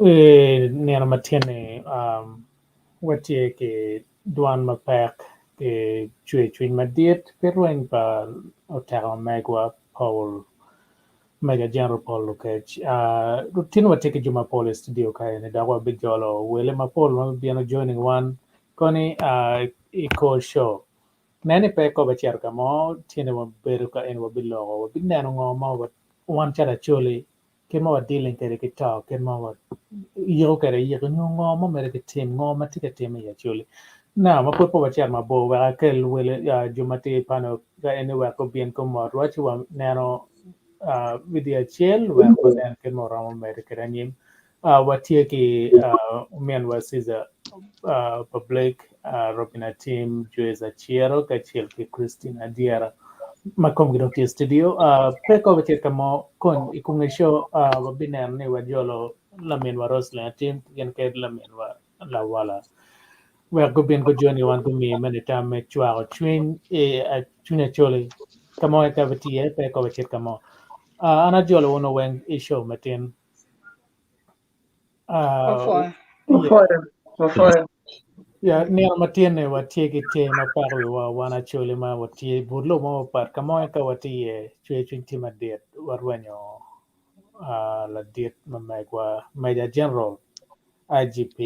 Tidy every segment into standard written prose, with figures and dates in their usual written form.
I nino ma tye-ni watye ki dwan mapek ki cwercwiny madit pi rweny pa oteka megwa Paul Major General Paul Lokech. Tin watye ki jo mapol i studio ka eni dok wabijolo wele mapol ma bibino joining wan koni i kor show. Nen ni pe kobo acito ka mo tyene wabedo ka eni wabiloko wabineno ngo ma wan calo Acholi kit ma wa dealing kwede ki to kit ma wayiko kwede yiko nyo ngo ma omyero kitim ngo ma tye ka timme i Acholi. Now ma pud pe wacito mabor wek akel wele jo ma tye i panel ka eni wek gubin gumotwa ci waneno video acel wek wanen kit ma waromo medo kwede anyim. Watye ki ominwa Caesar pa Blake. Robin Atim, Joyce Aciro kacel ki Christine Adyera ma komgi dong tye i studio. Pe ko wacit ka mo kony i kunge show wabineno ni wajolo laminwa Roslyn Atim gin kede laminwa Lawala wek gubin gujoni wan gumi mene tam me cwako cwiny i cwiny Acholi ka mo ka watye iye pe ko wacit ka mo. An ajolo wunu weng i show matin. Wapwoyo. Wapwoyo. Wapwoyo. Ya, nino matin-ni watye ki ter ma peko wiwa wan Acholi ma watye i but lobo mo mapat ka mo ka watye iye cwer cwiny tye madit warwenyo ladit ma megwa Major General IGP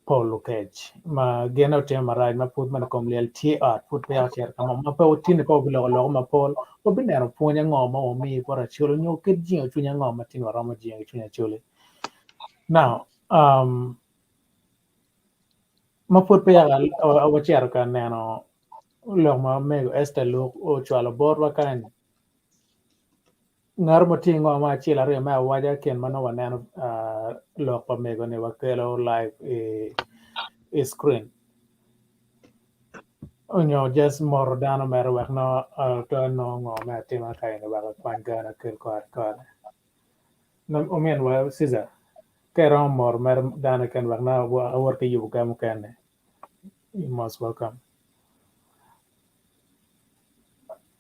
Paul Lokech ma gin otime marac ma pud mana kom lyel tye i ot pud peya ocito ka mo ma pe tini pe wabiloko loko mapol wabineno pwony ango ma wamiyo bot Acholi nyo kit jingo cwiny ango ma tini waromo jingo ki cwiny Acholi. Now, ma pud peya wacito ka neno lok ma omego Esther Luke ocwalo botwa kany Ngat mo tye ngo mo acel aryo me awaca kin ma nongo waneno lok pa mego ni wakelo live i screen onyo just moto dano mere wek nongo twero nongo ngo me atima ka eni wek ekwany gana akel kore kore. Ominwa Caesar ka iromo moro mere dano keken wek nongo awot ki yubo ga mukene you most welcome.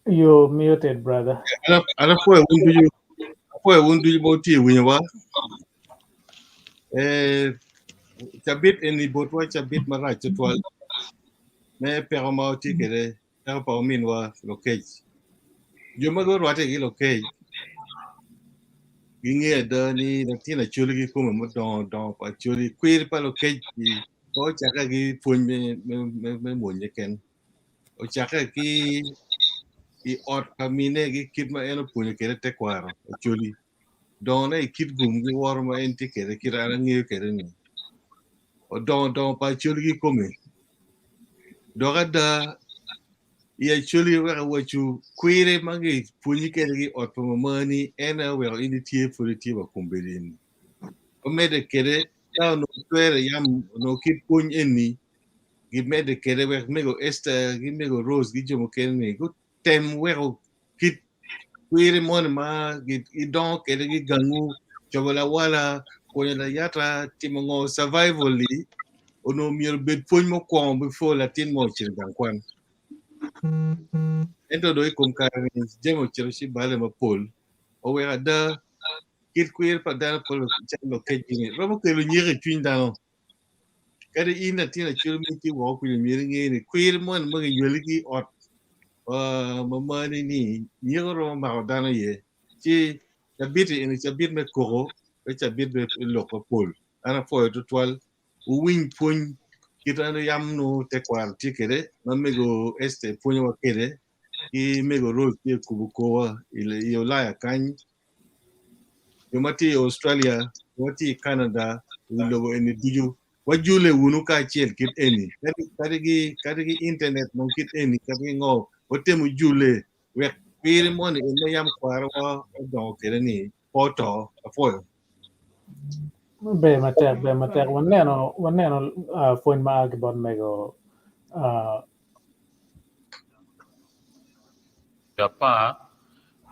You muted, brother. An apwoyo wun ducu, apwoyo wun ducu ma wutye i winyowa. Eh, cabit eni botwa cabit marac tutwal me peko ma watye kwede, peko pa ominwa Lokec. Jo ma gurwatte ki Lokec gingeyo ada ni latin Acholi kikome mudongo dongo pa Acholi, kwir pa Lokec pe ocakke ki pwony me mwony keken. Ocakke ki i ot pa mine ki kit ma en opwonyo kwede tekwaro Acholi. Dongone i kit gum ki woro ma en tye kwede kit an angeyo kwede ni odongo dongo pa Acholi kikome. Dok ada i Acholi wek awacu kwire ma gipwonyi kwede ki i ot pa mamani en aye oweko in itye pud itye wa kombeddi eni. Wamedde kwede ka onongo twere yam onongo kit pwony eni gimedde kwede wek mego Esther ki mego Rose ki jo mukene-ni gutem weko kit kwiri moni ma gidongo kwede ki gangu, cobo lawala, pwonyo layata, timo ngo survival-li onongo myero obed pwony mukwongo before latin mo ocito i gang kwan. Ento dong i kom kare-ni jami ocito ci bale mapol oweko ada kit kwir pa dano pol calo lokec-gi-ni romo kelo nyeko i cwiny dano. Kadi in latin acel ma itye woko kwede myero inge ni kwir moni ma kinywali ki i ot ma mani ni nyeko romo mako dano iye. Ci cabit-ti eni cabit me koko pe cabit me lok mapol. An apwoyo tutwal wuwiny pwony kit ma yam nongo tekwaro tye kwede ma mego Esther pwonyowa kwede ki mego Rose tye ka kubo korwa i Ulaya kany jo ma tye i Australia, jo ma tye i Canada, i wi lobo eni ducu, wajule wunu kacel kit eni, kadi ki kadi ki internet nong kit eni, kadi ki ngo, watemu jule wek pire moni en ma yam kwarowa odongo kwede ni pe oto. Apwoyo. Ber matek, ber matek. Waneno, waneno uh, pwony ma a ki bot mego uh, apar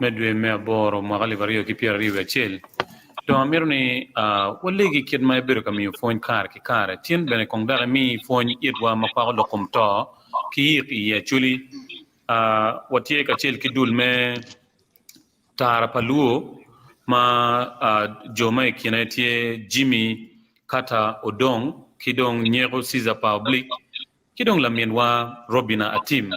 me dwe me aboro mwaka 2021. Dong amito ni walegi kit ma ibedo ka miyo pwony kare ki kare. Tin bene kong dok imi pwony itwa ma kwako lok kom to ki yik i Acholi. Watye kacel ki dul me Tara pa Luo ma jo ma i kine tye Jimmy Carter Odong ki dong Nyeko Caesar pa Oblique. Ki dong laminwa Robina Atim.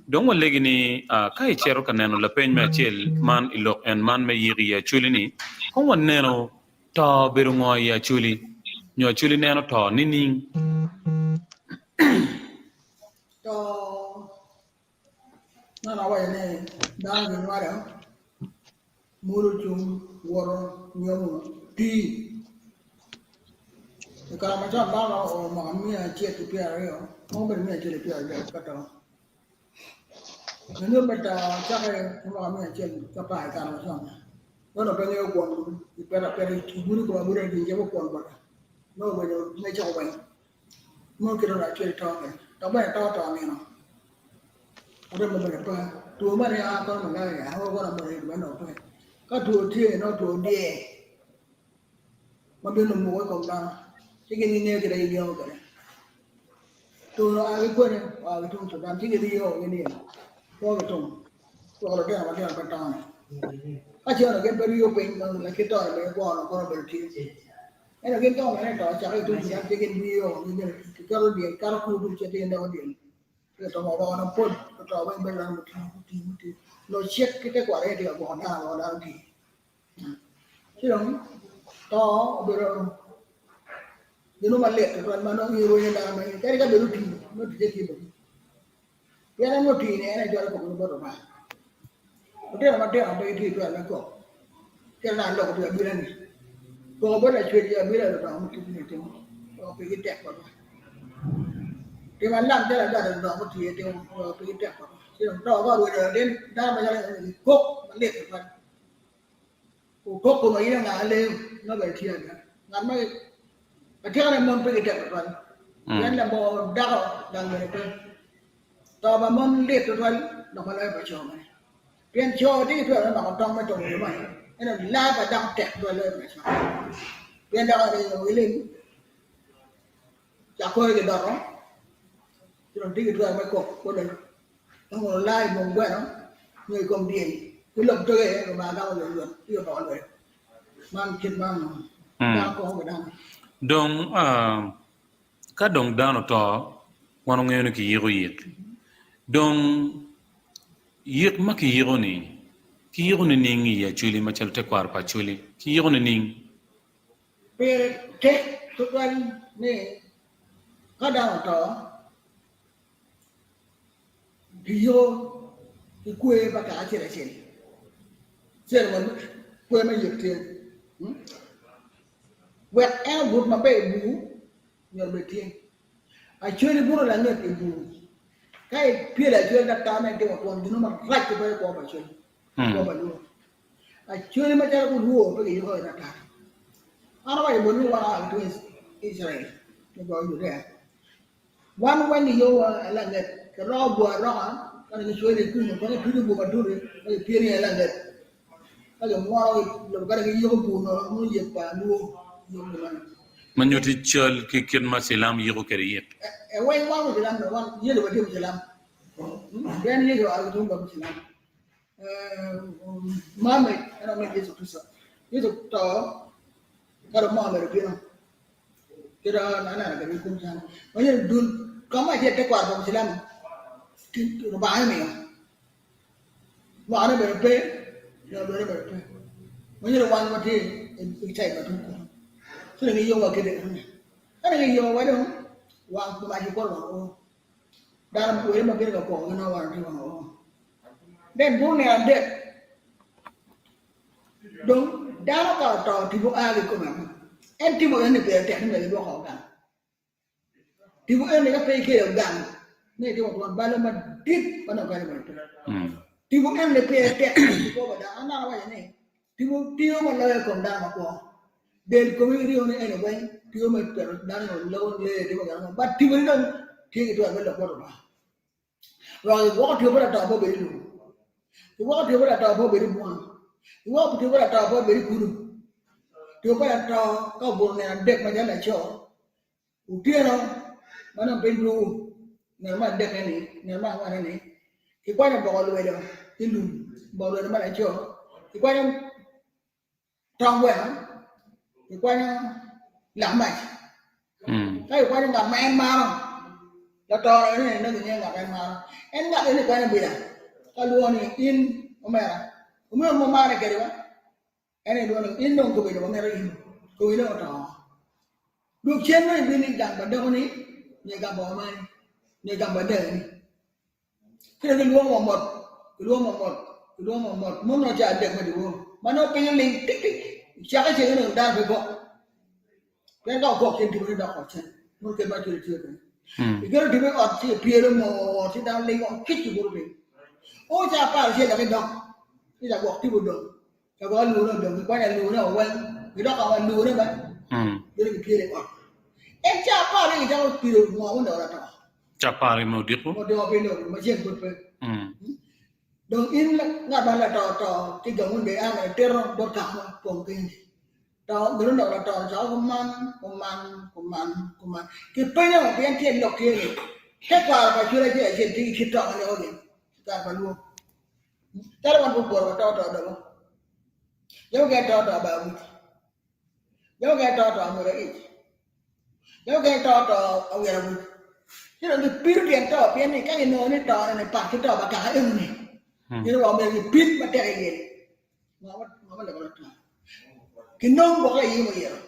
Dong walegi ni ka icito ka neno lapeny me acel man i lok en man me yik i Acholi ni, kong waneno to obedo ngo i Acholi? Nyo Acholi neno to nining? To man awaco ni dano ginywalo Mulo cung woto nyomo tii. I kare macon dano romo o mwaka 120 romo bedo 130 ka to. Lanyut me to cakke ki mwaka 110 i kare macon. Nongo pe ngeyo kwon ipeto apeta igudo kome aguda gin cako kwon bote nongo obedo me coko weng. Mo kit ot acel to kwede, dok bene to to nino. Arem bene pe. Two moni a kono malaria, a kono malaria bene dong pe. Ka two tye nongo two dyer ma bino muko i kom dano ci gin gingeyo kit ma gigengo kwede. Two-nu oa ki kwene? Oa ki tung Sudan ci giriyo gin ni kwo ki tung weko lutino matino pe tone. Ka ce onongo gin pe riyo piny nongo lakit tone bene kwo-nu kono obedo tye. Ento gin ka onene to cako i tung Sudan ci gin riyo giketo dyel kato kulu ci gin doko dyel. Ci oto woko dong pol oto weng bedo dano mutii mutii mutii nongo cik ki tekwaro aye tye ka gwoko dano weko dano tii. Ci dong to obedo gin mo malit tutwal ma nongo in irwenyo dano ma in kadi ka bed otii nongo ticce tye boti. Pien en otii ni en aye cwalo koko bot Lubanga. Lutino matino pe gitye ki twero me kok. Kit ma aloko pi abila ni, koko bot Lacwec i abila ludongo mutii ni timo weko pigi tek botwa. Timo alam calo adada ludongo mutii timo weko pigi tek botwa. Ci dong to ka orwenyo latin dano macalo en ni kok malit tutwal. Okok kun wa in anga aleyo nongo bene tye ada. Ngat ma atikane mon pe gitek tutwal pien labongo dako gang bene pe. To pa mon lit tutwal dok ma loyo pa co bene. Pien co tye ki twero me mako tong me tongo yo man ento laa pa dako tek tutwal loyo pa co. Pien dako aye nongo gilim cak kore gidoto ci dong tye ki twero me kok bot tongo laa i kom gweno nyo i kom dyel ki lok doge Lubanga gamo oyot oyot ci omoko lweny man kit man dano koko ki dano. Dong ka dong dano oto wan wangeyo ni kiyiko yik. Dong yik ma kiyiko ni kiyiko nining i Acholi macalo tekwaro pa Acholi kiyiko nining? Pire tek tutwal ni ka dano oto Kiyiko ki kwer pa kaka acel acel, ceremony kwer me yik tye wek en obut maber i bur myero obed tye. Acwali buto langet i bur ka ipyelo acwali dok ma itimo twon gin mo marac tutwal i kwo pa acwali kwo pa lwor. Acwali macalo gulwor pe giyiko ki ata. An awaco botwu ni wan aa ki tung Icrael me goyo Judea. Wan weng giyowa langet, kiroko bur aroka ka dong gicwero i kuno, kono gituco bur matut ka gipyelo iye langet, ka gimwono lobo ka dong giyiko bur nono nongo yek pa luo yom kumeno. Ma nyutti cal ki kit ma cilam yiko kwede yik. E weng wan Mucilam dong wan Yecu watye Mucilam pien Yecu oa ki tung bot Mucilam. Muhammad en aye omin Yecu Kricito. Yecu oto ka dong Muhammad obino. Kit ma aneno kwede ki kom cam ma myero dul ka mo acel tekwaro pa Mucilam Lubanga aye omiyo mwakane bene pe nyo dwene bene pe ma myero wan watye i cai ma tung kunu ci dong giyowa kede enoni ka dong giyowa dong wang mac kikwoto wang oo dano wele ma bino ka kwoko ginongo wan watye wang oo then bur nino adek Dong dano ka oto tipo a ki i kome ango? En timo eni pire tek ni myero gidwok woko gang. Tipo eni ka pe ikelo gang me itimo twon balo madit ma dong kadi bene pe. Tipo eni pire tek i kwo pa dano. An dok awaco ni tipo tiyo ma loyo i kom dano makwo. Del komi ringo ni eni weng tiyo me keto dano nyo lobo lee timo gin ango but tipo ni dong tye ki twero me lok bot Lubanga. Wek igwoko tipo pa lato pe obed i lum, igwoko tipo pa lato pe obed i bunga, igwoko tipo pa lato pe obed i kulu. Tipo pa lato ka obuto nino adek macalo laco, otyeno ma nongo piny dwogo nino me adekke-ni, nino me angwenne-ni, kikwanyo boko lwedo ki lum, boko lwedo ma laco, kikwanyo tong gweno, kikwanyo lak mac. Ka kikwanyo ngat ma en maro, lato eni nongo kingeyo ngat ma en maro. En ngat eni kwanyo bila ka lwongo ni in omera, omera ma wamare kwede wa, en aye lwongo ni in dong kobedo wamito in, komi dong oto. Dwog cen nongo ibino i gang pa dakoni nyo i gang pa mamani nyo i gang pa dani. Ci dong gilwongo wa mot, gilwongo wa mot, gilwongo wa mot, mon nongo ca adek me dyewor ma nongo piny oling tik-tik, cakke ceng onongo dano pe kok, pien ka okok cen tipone dok ot cen, mono kit ma acwele tye kwede. Iketo tipo i ot ci ipyelo mot ci dano ling woko kic kibuto piny. O ca 11 dok idok ci lagwok tipo odong, lagwok alurone odong, gikwanyo alurone o weng, gidok ka alurone ba, gin gipyelo i ot. En ca apar ni gicako piro ngo mo dok to. Ca apar me odiko. Odiko piny dong ma ceng pud pe. Dong in ngat ma lato to ki gang de an itito bot kaka mo pong piny ni. To gino dok lato cako kuman kuman kuman kuman. Kipenyo pien tyen lok tye ni tekwaro pa cwiny acel acel tye ki kit to ma neko gin kare pa lwong. Calo wan guguro wa to to dobo. Jo mukene to to bar wic. Jo mukene to to amwoda ic. Jo mukene to to awira wic. Ci dong gipido tyen to pien ni ka ginongo ni to ni pat ki to pa kaka eno-ni, gin wa omyero gipid matek iye. Ngo ma loko to? Kinong gwok aye muyero.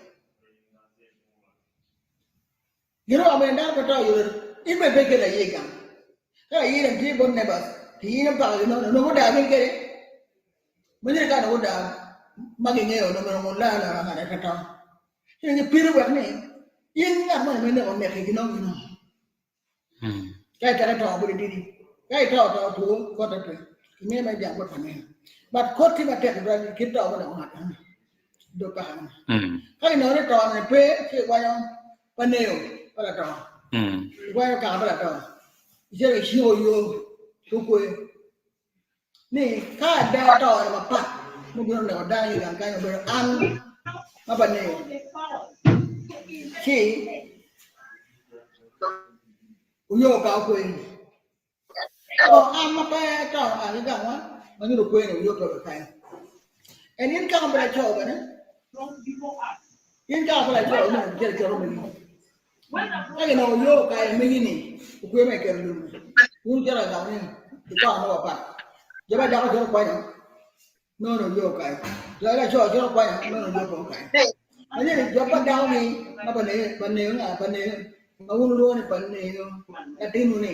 Gin wa omyero dano pe to oyot. In bene pe ikelo aye i gang. Ka aye dong tye bot neighbors, ki in paka gin onongo gudaa gin kede. Manyeni ka onongo gudaa ma gingeyo onongo myero ongut laa ngat pe to. Ci dong gipido wek ni in ngat moni ma ineko oneki ginong ginong. Ka iteke to bedo didi. Ka ito to two kote pe. Inge ma ijang bot pa neno. But kot tye matek tutwal kit to ma dok ngat eno dog kaka eno. Ka ginongo ni to ni pe ci ikwanyo pa neo pa lato. Ikwanyo kaka pa lato. Icito iciko yo ki okwe ni ka ada to ni mapat mubino neko dano i gang kany obedo an ma pa neo ci oyo ka okwe ni. O an ma pe to a ki gangwa ma nyuto okwe ni oyo pe kany. En in kaka pe laco bene in kaka pe laco onongo icito iketo megi. Ka ginongo yo okayo megi ni okwe ma iketo lum ni wun wucito ka gamo ni ikono mo mapat. Jo ma dako cito kwanyo nono yo okayo. Jo laco cito kwanyo nono yo pe okayo. Manyeni jo pa dako ni ma pa ne pa ne nga pa ne ma wun wulwongo ni pa neyo latinwu ni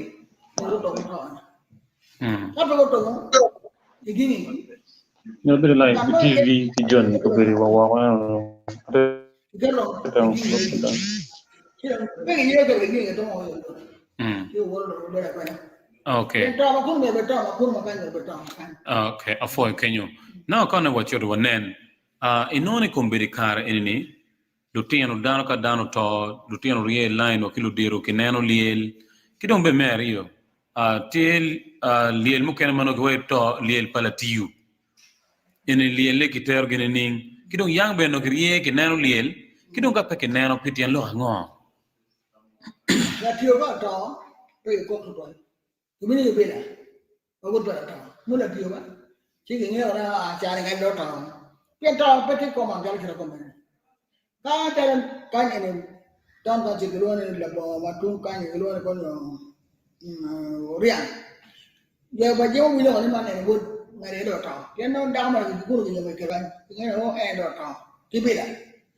myero guto ki to-ni. Ka pe guto igini Nyalo bedo like TV ki John obedo wa woko eno. Okay. Okay, apwoyo kenyo. Now ka onongo wacito wanen, uh, inongo ni kombeddi kare eni ni lutino dano ka dano oto, lutino rye i line wa ki ludito kineno lyel, ki dong bene me aryo, uh, tye uh, lyel mukene ma nongo giwaco to lyel pa latiyo. Eni lyelle kitero gi nining? Ki dong yang bene onongo kirye kineno lyel, ki dong ka pe kineno pi tyen lok ango? Latiyo ka oto pe gikok tutwal. Gimini gibila ma wod pa lato nongo latiyo ba ci gingeyo ni aa cani kany dong oto pien to pe tye common calo kite kome ni. Ka calo kany eni town council gilwongo ni labongo ma tung kany gilwongo ni kono Oriang jo pa jemo winyo ni man eni wod ngati aye dong oto pien nongo dako moni gikuro ginyomo i kine kingeyo ni en dong oto ki bila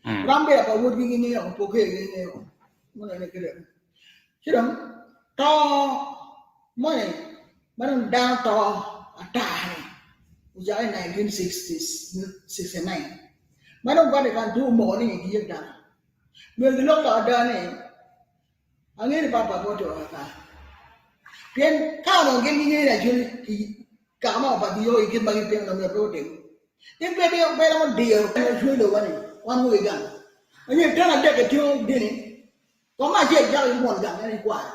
ram bila pa wodgi gingeyo poke gingeyo mono ene kite ci dong to moni ma dong dano to ata ni ocake i 1969 ma dong Vatican II omoko ni giyek dano myero gilok lok ada ni Angeyo ni Papa pe otimo kaka. Pien ka onongo gin gingeyo ni Acholi kaka ma opat ki yo i kit ma gitimo onongo myero pe gutim. Gin pe pe romo diyo cwiny lobo ni wan mogo i gang. Angeyo tyen adek itingo dini kong me acel cako ki mwol gang en ikwaro.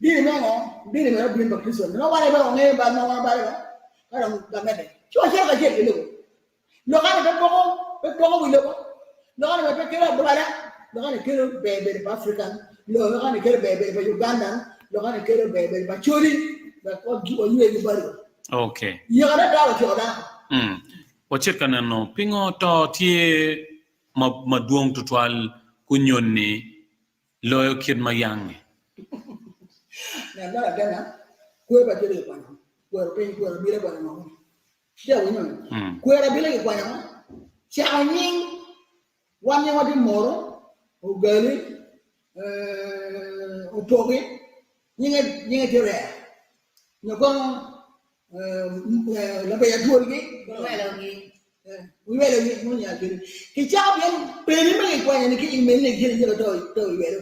Dini me ngo? Dini me obin pa Kricito. Nongo wan aye pe wangeyo bal ma wan wabalo ka dong gamente. Ci wacito kacel ki lobo. Lokane pe poko, pe poko wi lobo. Lokane bene pe kelo adwala. Lokane kelo ber bedo pa African, lokane kelo ber bedo pa Ugandan, lokane kelo ber bedo pa Acholi wek waywe ki balo. Okay. Yekane to ociko dano. Wacit ka neno pingo to tye ma madwong tutwal kunyoni loyo kit ma yange. Ngat ma ladena kwer pa Acholi kikwanyo, kwero piny, kwero abila kwanyo ngo? Tye awinyo ni kwero abila kikwanyo cako nying wan nying watye moro ogali opoki nyinge nyinge tye rer nyo kono labeya twolgi oywelo gi mo nya kene kicako pien peni ma kikwanyo ni ki imeni ni kine nyaka to to oywelo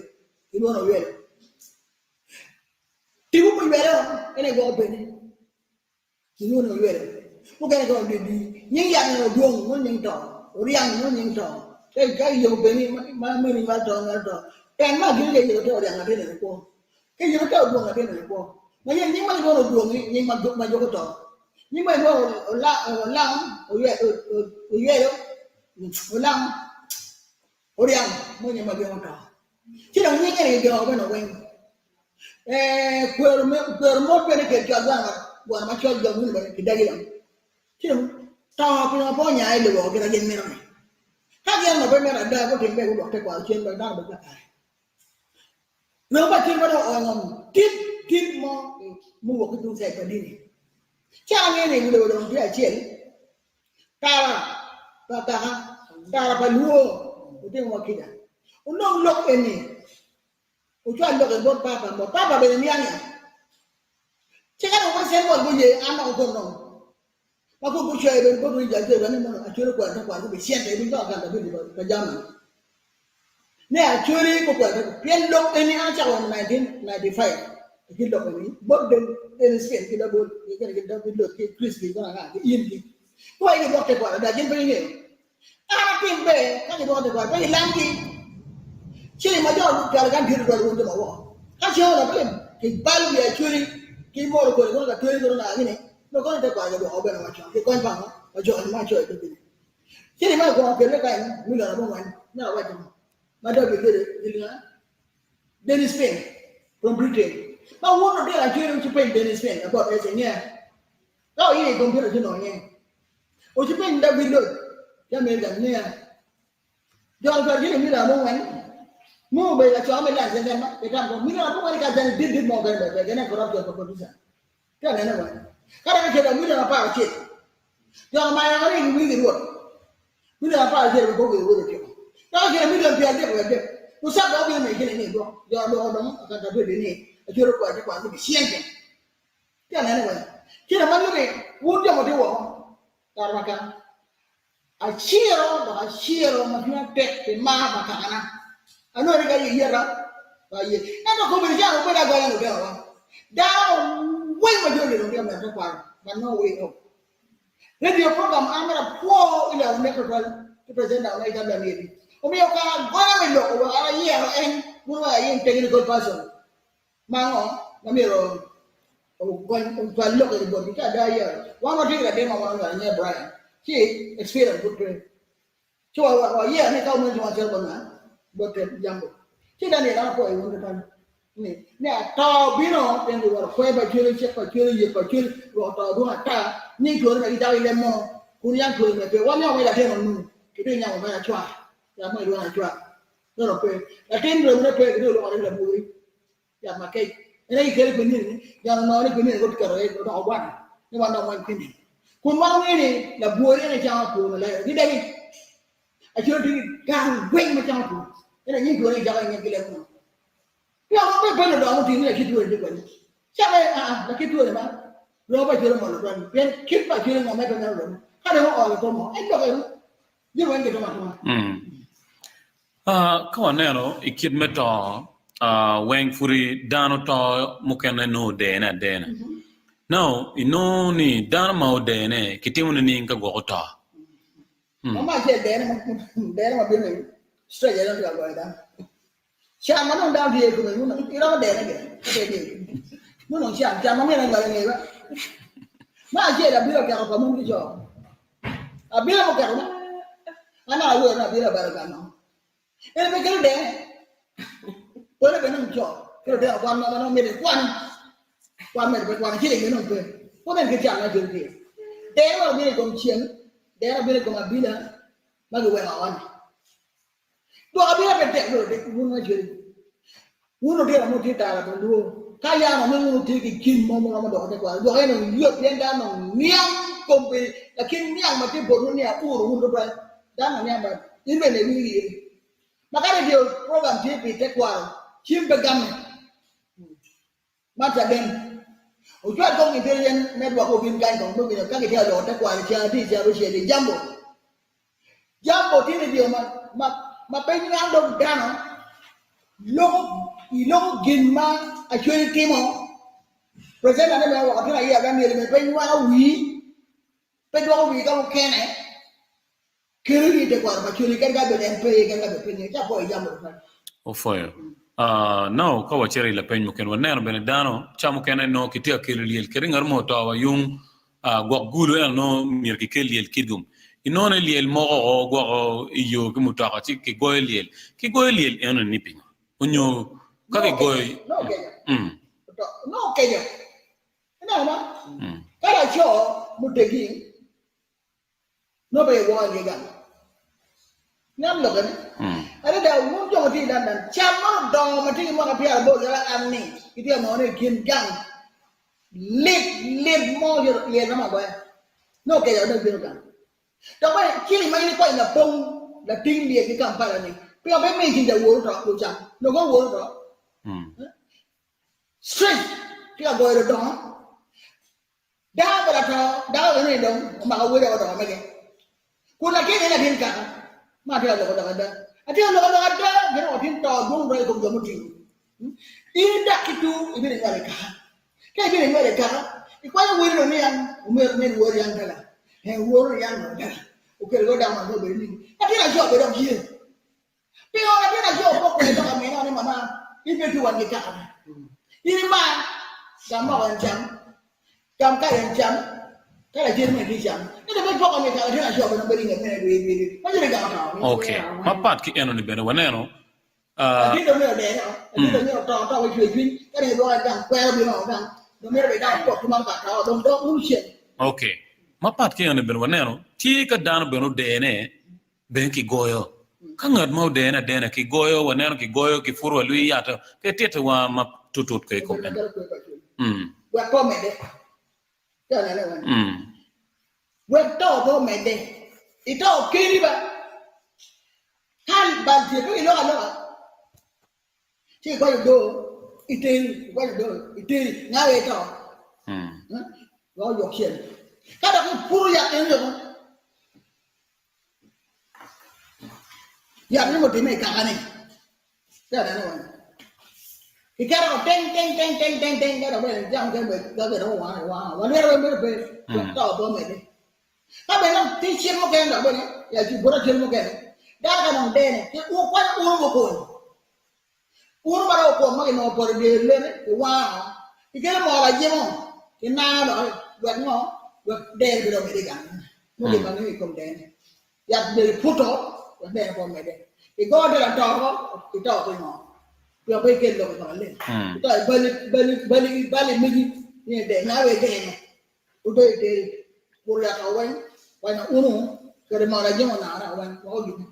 kilwono oywelo tipo pa oywelo en aye gwoko peni. Kilwongo ni oywelo. Mukene kono didi nying yat ni odwong nongo nying to, oryang nongo nying to. Ka iyubo bene ma meni nywalo to nywalo to. Pen ma gin ke yito te oryang latin eni kwo. Ke yito te odwong latin eni kwo. Ma yen nying ma gilwongo odwongi nying ma ma juko to. Nying ma gilwongo olang oyweyo olang oryang mo nying ma gengo to. Ci dong nying eni gigengo bene weng. Eh kwero me kwero mot bene kel cwal gwana gwana macol jo moni bene kidagi dong. Ci dong to pingo pe onya i lobo gin ma gin mito-ni? Ka gin onongo pe mito ada, gutim ber gudwok tekwaro cen wek dano obed kakare. Remo pa cen ma dong oonyo ngom tit tit mo muwok ki tung cait pa dini. Ci angeyo ni wi lobo dong tye acel, tara pa kaka, tara pa luo, wutimo wa kica. Wunong lok eni, wucwal lok eni bot papa mo, papa bene niang ya. Ci ka dong President Paul guye an dok okon dong ma kun gucoyo bene bot winy jal ni mono Acholi okwero tekwaro gubi cente ibin ka accountability pa Germany ne Acholi gukwero tekwaro pien lok eni an acako in 1995 ki lok eni bot Dennis Finn ki Dabol ki ki David Lot ki Chris ki kono anga ki in ki wa igi dwok tekwaro da gin pe gingeyo an atim ber ka gidwoko tekwaro pe gilamgi ci ma jo cwalo kan tye tutwal wun jo ma woko ka ceng ona pe kibalo wi Acholi ki moro kodi kono ka tweri kono nga gini no kono tekwaro gidwoko bene wacon ki kony pa ngo pa jo ma coyo doggi ci ni ma kwongo kelle kany milion abongwen me awaco ma doggi kede gilinga Dennis Payne from Britain ma wun lutino Acholi wuci peny Dennis Payne about ece nge Ka oye i kompiuta ci nongo nyinge. Ocipeny David Lodge ki Amerika niya, Jo cwal ciling milion abongwen nongo obedo laco me lunch keken ma itam kong milion abongwen ka jami dit dit mo kene bene pe gene corruption pa politician. Tye anene weng. Ka dok ikelo milion 11 jo mayo ni giwingi rwot. Milion 11 wek obedo wod otyeko. Dok ikelo milion 33 Usak dok obino me kine ni dwok jo dwoko dong accountability ni acwalo kwaro te kwaro ni cente. Tye anene weng. Kine ma lube wun jo ma tye woko kare ma kaka aciro dok aciro ma cwinya tek pi mar pa kakana. Anongo ni ka iyeta pe aye. Ento kobedo calo wubedo agonya lutinowa. Dano weng ma joni dong tye ka medo tekwaro but no way out. Radio program an mere apwo i laro nek tutwal ki presenter wa ma Uganda ni eni. Omiyo kare agonya me loko wek an ayero en wun wek aye in technical person. Ma ngo ma myero okony ocwal lok eni botgi ka ada yero wan watye ki latin ma wan onywalo nyinge Brian ci experience pud pe ci wayero ni ka omeno ci wan cito bot nga bot jambo ci Daniel an apwoyo wun tutwal ni ni ato bino pien giwoto kwer pa cwele cik pa cwele yek pa cwele rwok oto dwong ata nying twere ma gicako i leb mono kun yang twere me pe wan nyako me latin onu kidong nyako me acwar yat mo ilwongo acwar Meno pe. Latin remone pe, gitye ka lwoko ni labwori, yat makec. En aye kikelo kwinini ni, jang onongo ni kwinini guti keto iye odoko gwana, ni wan dong wany kwinini. Kun wan wangeyo ni labwori en aye camo two malaria. Gidagi. Acol tye ki gang gweng ma camo two. En aye nying twone gicako i nget ki leb munu. Pien wan pe penyo dongo mutii ni lakit twoni tye kwene. Cako aye aa lakit twoni ma romo pa acol omolo twoni pien kit pa acol ngo ma pe mito romo. Ka dong oolo kom mo, en lok eno. Jami weng gitimo atima. Ka waneno i kit me to weng pudi dano to mukene nongo odene adena. Now inongo ni dano ma odene kitimo nining ka gwok oto? Ma acel dene dene ma bino ni stress aye dong tye ka goyo dano. Can ma dong dano tye i kome iromo dene gire ka pe itye nongo dong can can ma myero anywal i ngeye Ma acel abila oketo pa mon ki co. Abila muketo ma an dok awero ni abila obalo gang nongo. En pe kelo dene. Pole bene nongo co kelo dene kwan mo ma nongo mitte kwan kwan medo pe kwan ciling bene nongo pe. Pud en ki can ma cel tye. Dene ma obino i kom ceng, dene obino i kom abila ma giweko aonya. Dwok abila pe tek bedo tek wun acel. Wun lutino ma wutye tara pa luo, ka yam onongo wun wutye ki gin mo muromo doko tekwaro, dwok en oyot pien dano dong niang kombe lakin niang ma tye botwu ni auro wun tutwal. Dano dong niang ba in bene iwinyo iye. Ma ka radio program tye pi tekwaro, cim pe gamme. Man caden. Ocwal kong intelligence network obin kany kong me winyo ka gitye ka loko tekwaro i ceng adi, ceng abicel i Jambo. Jambo tye radio ma ma ma pe nywako dog dano loko iloko gin ma Acholi timo. Presenter ne bene woko tye aye aga myel bene pe nywako wii pe dwoko wii ka mukene kelo i tekwaro pa Acholi kadi ka bed en pe kadi ka bed pe ngeyo ci apwoyo Jambo tutwal. Opwoyo. Ah, now ka wacito i lapeny mukene, waneno bene dano ca mukene nongo kitye ka kelo lyel kadi ngat mo oto wa yung ah, gwok gulu ento nongo myero kikel lyel kitgum. Inongo ni lyel moko oko gwoko i yo ki mutoka ci kigoyo lyel. Kigoyo lyel enoni ni pingo? Onyo ka No kigoyo keco, no keco. Mm. Oto, no keco. Ineno ma? Mm. Ka laco mutegi Nongo pe iwoko i nge gang. Niang lokke ni, Adada, wun jo ma tye i London, can man odongo ma tye ki mwaka pyeraboro calo an ni, gitye ka nongo ni i kin gang lit lit mo lyel romo agoya. Nongo okeco dong bino gang. Dok bene ciling ma in ikwanyo lapong lating lyel ki Kampala ni, pingo pe imiyo ceng ca woru oto lucam? Nongo woru oto. Straight tye ka goyo ludongo. Dako pa lato, dako eno ni dong omako wode odoko mege. Kun latin en latin kaka, ma atye ka loko lok ada. Atye ka loko lok ada, gin weko tin to dwong royo i kom jo mutingo. In idak ki tur, ibino inywalo i kaka. Ka ibino inywalo i kaka, ikwanyo wodi dong ni an omyero min wori an dala. En woro ni an dong dala. Okelo go dako man obedo ni latin aco be dok ye. Pingo latin aco pe okwer lok amina ni mama in pe itye wan ki kaka ni. In imar gam moko en cam, gam kal en cam, ka lacen mene tye cam. Ento pe ipoko ni kara latin aco bene obedo i nget mene dwi dwi dwi ma joni gamo to. Ok, mapat ki eno ni bene waneno ah. Latin dong myero odene o, latin dong myero oto to me cwer cwiny, ka dong idwoke gang kwero bino o gang dong myero bed dano opot ki man ka to dong dong un cen. Ok, mapat ki eno ni bene waneno tye ka dano bene odene Bene kigoyo. Ka ngat ma odene adena kigoyo, waneno kigoyo, kipuro wa lwi yat, pe tite wa ma tutut kwe i kom en. Wek pe omedde. Wek to pe omedde. Ito keni ba. Ka bal tye pe giloko aloka. Ci ikwanyo doo iteri, ikwanyo doo iteri, nga aye ito. Wek oyok cen. Ka dok ipuro yat en yoko. Yat ni otime i kaka-ni. Tye ka nene weng. Kiketo ko teng teng teng teng teng teng ka dok bene jam mukene bene ka bene owang iwang wa lwero bene bedo pe wek to pe omedde. Ka bene dong tye cen mukene dok bene ya ci buto cen mukene dano ka dong dene ki ukwanyo unu mukony unu ma dong okwong ma kinongo poto i dye lene kiwango kikelo moo lajimo kinango doki wek ngo wek dene pe dong omedde i gang nongo gin ma ngeyo i kom dene yat bedo iputo wek dene pe omedde igo dela to oko ito pingo wek pe ikel lok i paka leng ito ibali bali bali bali megi ni dene awe dene odo iteri puro yat weng wanyo unu kede moo lajimo nangone weng wek ogine.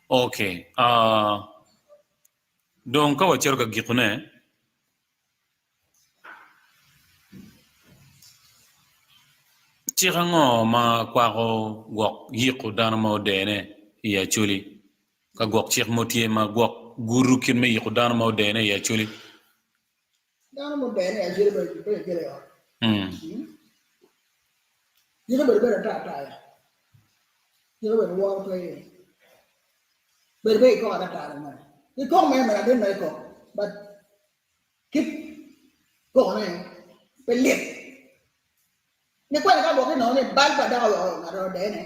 Okay dong ka wacito ka gikone. Cik ango ma kwako gwok yiko dano ma odene i Acholi? Ka gwok cik mo tye ma gwok gudo kit me yiko dano ma odene i Acholi? Dano ma odene i Acholi pe kikelo i ot. Yiko obedo bedo ata ata ya. Yiko obedo woro pe iye. Bedo pe kikoko ata ata mere. Kikoko mere mere adit mere kikoko but Kit kokone pe lit. Nikwene ka gwok inongo ni bal pa dako oweko ngat odene,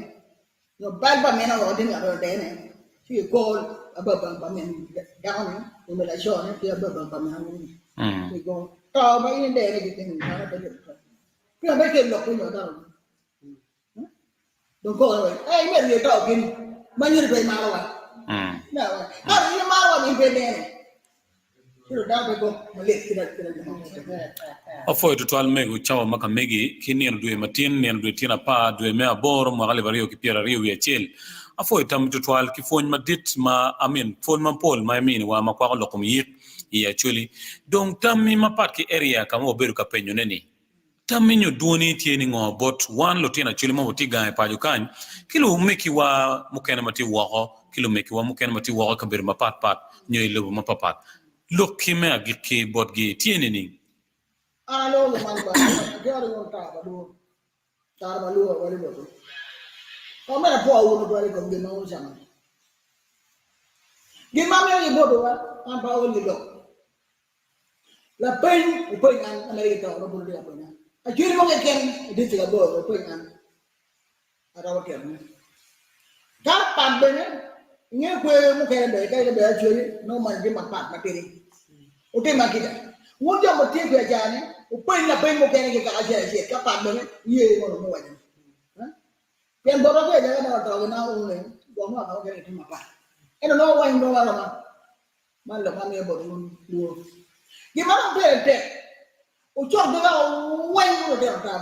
nyo bal pa mine oweko tin ngat odene, ci ikoko ababang pa min dako-ni nyo laco-ni ki ababang pa min awobi-ni. Ci ikoko to ma in idene ki keni mano pe lit tutwal. Pingo pe ikel lok pinyo dako-ni? Dong koko ni, ee imito ye to keni, ma nyuto pe imarowa. Ka in imarowa in pe inene. Apwoyo tutwal mego cawa ma ka megi ki nino dwe matin, nino dwe tyen apar dwe me aboro mwaka 2021. Apwoyo tammi tutwal ki pwony madit ma amin pwony mapol ma iminiwa ma kwako lok kom yik i Acholi. Dong tammi mapat ki area ka ma wabedo ka penyone ni. Tammi nyo dwoni tye ni ngo bot wan lutino Acholi ma watye gang i paco kany ki lumekiwa mukene ma tye woko ki lumekiwa mukene ma tye woko i kabedo mapat pat nyo i lobo mapapat? Lokki me agikki botgi tye nining? An aloko gin man bot atero wun tar pa lwor, tar pa lwor wali botwu. Kong bene apwo wun tutwal i kom gin ma wucamo-ni. Gin ma amito ki botwu, an pe aol ki lok. Lapeny wupeny an amedde ki to ma pud wutye ka penya. Acwiny mo keken i distrik aboro wupeny an aromo titone. Ka pat bene. Inge kwer mukene bene kadi bed acholi nongo man tye mapat matidi. Wutim akida. Wun jo ma wutye kwede ca-ni, wupeny lapeny mukene ki kaka acel acel, ka pat bene wuye ngo dong muwaco-ni. Pien botwa kwede ka dano oto gin ma unu-ni, gwok nongo kaka mukene gitye mapat. Ento nongo weng rom aroma. Man lok ma amiyo bot wun lworo. Gin ma dong pire tek, wucok doga weng wun lutino tar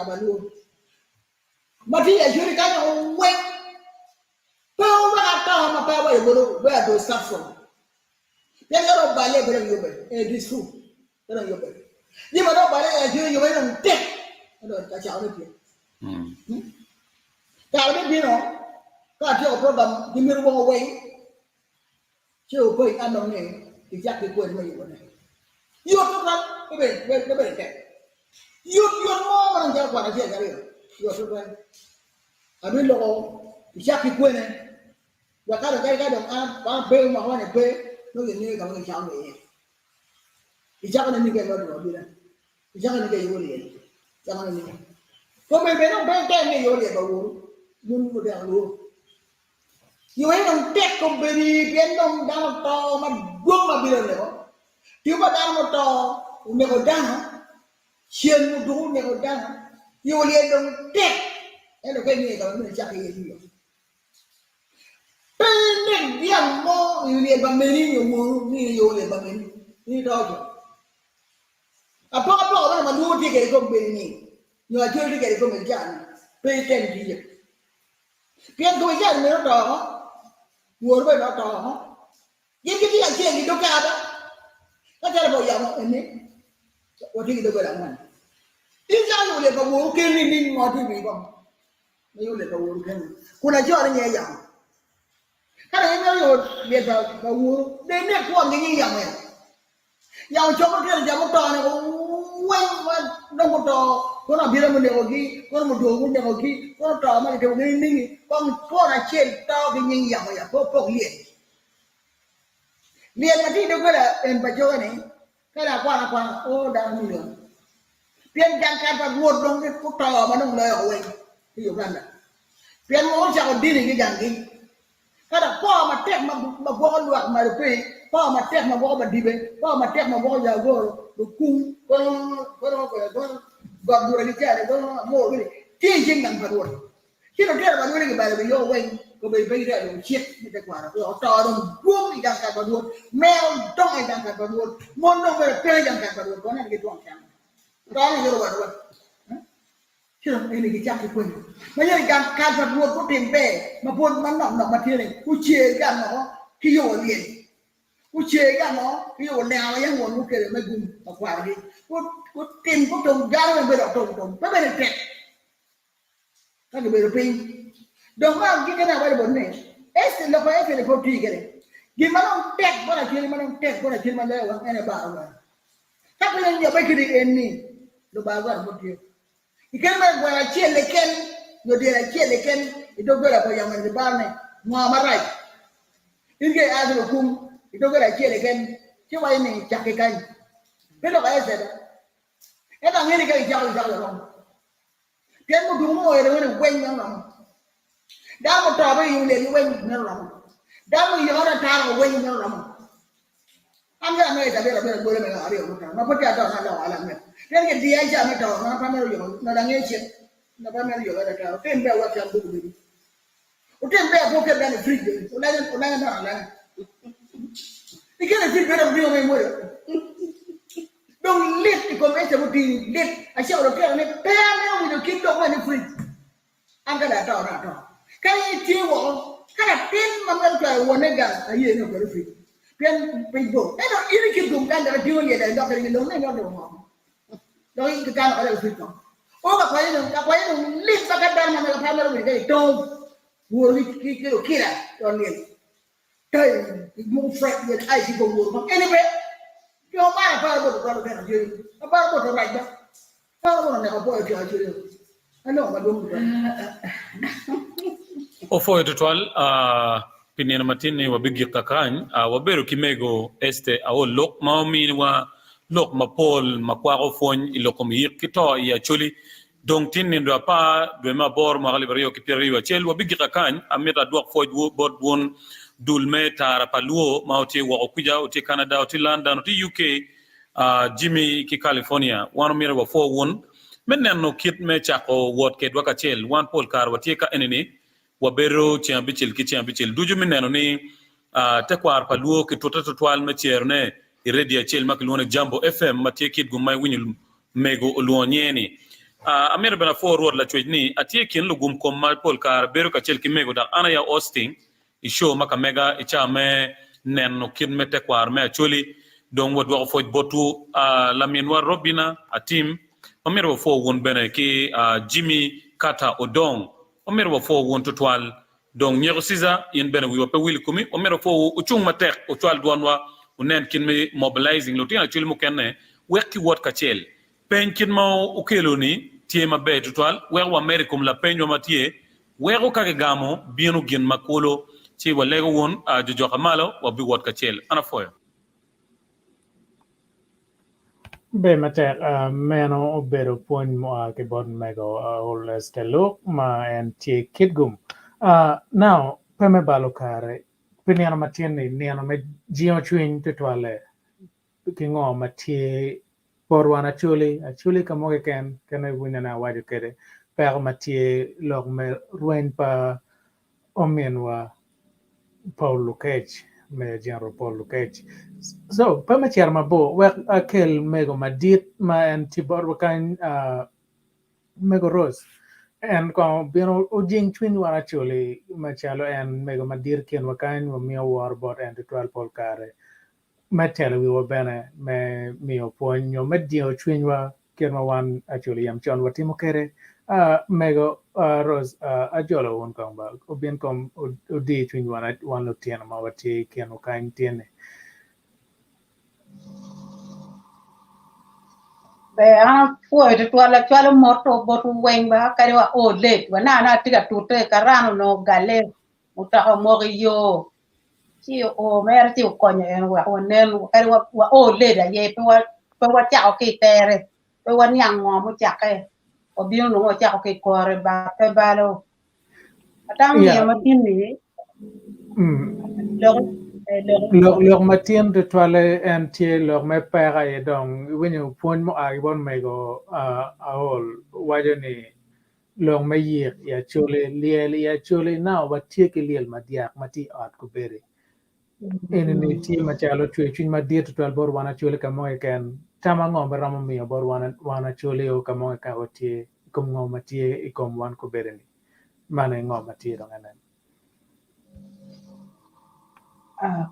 pa lworo. Ma tye i Acholi kany weng, pe wuwek ata ma pe awaco botwu where to start from. Pien ka dong oballe pe dong yubbe, it is true, pe dong yubbe. Jami ma dong oballe i Acholi yubbe dong tek, dong ka cako me tye. Kare bibino ka atyeko program ki mito woko weng, ci wupeny an dong ni icak ki kwene me yubone. Yot tutwal, pe bedo tek. Yot yot mo ma dong calo kwan acel ki aryo, yot tutwal. Abiloko icak ki kwene wek ka dong kadi ka dong an pe mwaka moni pe nongo gingeyo ka ma gicako ki iye. Icako ni nike ma dong abila, icako ni ke yubo lyel, icako ni nike. Kome bene dong pe tek ni iyubo lyel pa woru, wun lutino luo. Yo eni dong tek kobedi pien dong dano oto madwong ma bino oneko. Tipo pa dano muto oneko dano, cen muduku oneko dano. Yo lyel dong tek ento ka ingeyo ka ma myero icak iye ci yot. Pe inek dyang mo i wi lyel pa meni nyo woru ni iyo lyel pa meni in ito co. Apokapoka meno ma lwongo tye kwede i kom meni nyo acol tye kwede i kom meni ca-ni pe item tiyo. Pien kome ca meno oto oko, woro bene oto oko. Gin gitye kacel ki dog kado, ka calo pa oyamo eni, watye ki doggola angwen. In cako yubo lyel pa woru keni nining ngo tye i wii kong? Me yubo lyel pa woru keni, kun aco ni nyinge yamo. Ka dong imito yubo lyel pa woru, dong inek kwon ki nying yamo ya. Yamo coko tyen jo muto-ni weng ma dong guto, kono abila munekogi, kono mudwogo gunekogi, kono to ma kitimogi nining-ngi, kong twon acel to ki nying yamo ya pe opok lyel. Lyel ma tye i doggola en pa coge-ni, ka dong akwano akwana, o dano milion. Pien gang kal pa Rwot dong guto ma dong loyo woko weng i Uganda. Pien mogo ocako dini ki ganggi. Ka dok por matek ma gwoko lwak malo piny, por matek ma gwoko badibe, por matek ma gwoko jo agoro, lukung, got bura ki cale, amor gini, tye i cing gang pa Rwot. Ci lutino pa Rwot gibalo wi yo weng, kobedo pe gitye ka lubo cik me tekwaro, weko to dong dwong i gang kal pa Rwot, mero dongo i gang kal pa Rwot, mon dong bene pe i gang kal pa Rwot, kono en gitwong cam. To-ni yot wa Rwot. Ci dong eni gicak ki kwenyo. Ma yene gang kal pa Rwot gutim ber ma pwod manok nok ma tye-ni, gucer gang woko ki yo lyel, gucer gang woko ki yo lenga ma yam won gukelo me gum pa kwarogi, gutim gutum dano weng bedo otum tum, pe bene tek ka gibedo piny. Dong ma agikkine awaco boti ni, Ester, lok pa Ester-ni pe oti kwede. Gin ma dong tek bot acwali ma dong tek bot acwali ma loyo weng en aye bar weng. Ka pe in iyobbe kit i en ni Lubanga gweno pud tye. I kene mere gweno acel keken nyo dyel acel keken i doggola pa yamo eni giparo ni ngo marac. In ka ia ki lukum i doggola acel keken ci waco ni cak ki kany. Pe lok aye seda. Ento angeyo ni ka gicako gicako larom. Pien muduku mo oero wene weng meno romo. Dano muto bene i olyel weng meno romo. Dano muyiko atata weng meno romo. An bene amito cabit abiro agolo me aryo mukene ma pud peya ato na aloko ala anget. Pien kidiya i cawa me to ma pe amito yoko nongo angeyo cik na pe amito yoko atata. Wutim ber wuwek cam ducu obedi. Wutim ber pe wuket dano i fridge bene wulanya wulanya dano alanya. Iketo i fridge bene dok ringo ma imwoyo. Dong lit i kom Ecau mutii lit acako lutino ni pe amito winyo kit lok meno i fridge. An ka dong ato dong ato. Ka in itye woko, ka latin ma mito cwalo wonne gang aye ni oket i fridge pien piny bor. Ento in i kit gum kany dok itingo lyel dok idok kwede ki long ni inongo dong ngo? Dok in kikano kwede i fridge kong. O ka kwanye dong ka kwanye dong lit ma ka dano ma mega pe mito winyo ka itongo woro ki ki okila i ot lyel. Kai imuko fret lyel ai ki kom woro kong. Eni pe jo maro aparo bot otwalo bene ajoli. Aparo bot orac ba. Aparo bot oneko apwoyo tyeko ajoli. Aloko madwong tutwal. Opwoyo tutwal pi nino matin-ni wabigik kakany. Wabedo ki mego Esther Aol Lok ma ominiwa lok mapol ma kwako pwony i lok kom yik ki to i Acholi. Dong tin nino dwe apar dwe me aboro mwaka 2021 wabigik kakany. Amito adwok pwoc bot wun. dul me tara pa Luo ma otye woko kwica, otye Canada, otye London, otye UK, Jimmy ki California. Wan omyero wapwo wun me neno kit me cako wot kedwa kacel. Wan pol kare watye ka eni-ni, wabedo ceng abicel ki ceng abicel ducu me neno ni tekwaro pa Luo kitute tutwal me cerone i redio acel ma kilwongo ni Jambo FM ma tye kitgum ma iwinyo mego olwongo nyinge ni. Amito bene apwo Rwot Lacwec ni atye i kin lugum kom ma pol kare bedo kacel ki mego dok an aye a hosting i show ma ka mega i cawa me neno kit me tekwaro me Acholi. Dong wadwoko pwoc botwu laminwa Robina Atim. Wamito wapwo wun bene ki Jimmy Carter Odong. Wamito wapwo wun tutwal. Dong Nyeko Caesar, in bene wiwa pe wil i komi. Wamito wapwowu wucung matek, wucwal dwonwa, wunen kit me mobilizing lutino Acholi mukene wek kiwot kacel. Peny kit ma wukelo-ni tye maber tutwal. Weko wamedo i kom lapenywa ma tye, weko ka kigamo bino gin ma kulu, ci walego wun jojoka malo wabiwot kacel. An apwoyo. Ber matek, meno obedo pwony mua ki bot mego Aol Esteluk ma en tye Kitgum. Now, pe me balo kare, pi nino matin-ni, nino me jingo cwiny tutwalle ki ngo ma tye bot wan Acholi, Acholi ka mo keken kene iwinyo ni awaco kwede peko ma tye lok me rweny pa ominwa Paul Lukec, Mayor General Paul Lukec. So, pe me cito mabor, wek akel mego madit ma en tye botwa kany, uh, Mego Rose. En kong obino ojing cwiny wan Acholi macalo en mego madit i kinwa kany, wamiyo woro bot en tutwal pol kare. Me telo wiwa bene me miyo pwony nyo me jingo cwinywa kit ma wan Acholi yam con watimo kwede. Mego Rose ajolo wun kong ba obin kong odi cwiny wan lutino ma watye i kinwu kany tin-ni. Ber an apwoyo tutwal acwalo mot botwu weng ba kadi wa o late wa naka naka atye ka tute karan onongo ogale mutoka omoko i yo ci oo mere ci okonyo en oweko wanen kadi wa o late aye pe wacako ki i tere pe waniang ngo mucakke wabino nongo wacako ki i kore ba pe balo atamo nino matin ni Lok lok matin tutwalle en tye lok me peko aye dong iwinyo pwony mua ki bot mego Aol waco ni Lok me yik i Acholi, Lyel i Acholi naka watye ki lyel madyak ma tye i ot kobedi. Eni ni tye macalo cwercwiny madit tutwal bot wan Acholi ka mo keken. Tam ango ma iromo miyo bot wan Acholi o ka mo keken watye i kom ngo ma tye i kom wan kobedi ni? Man aye ngo ma tye dong enen.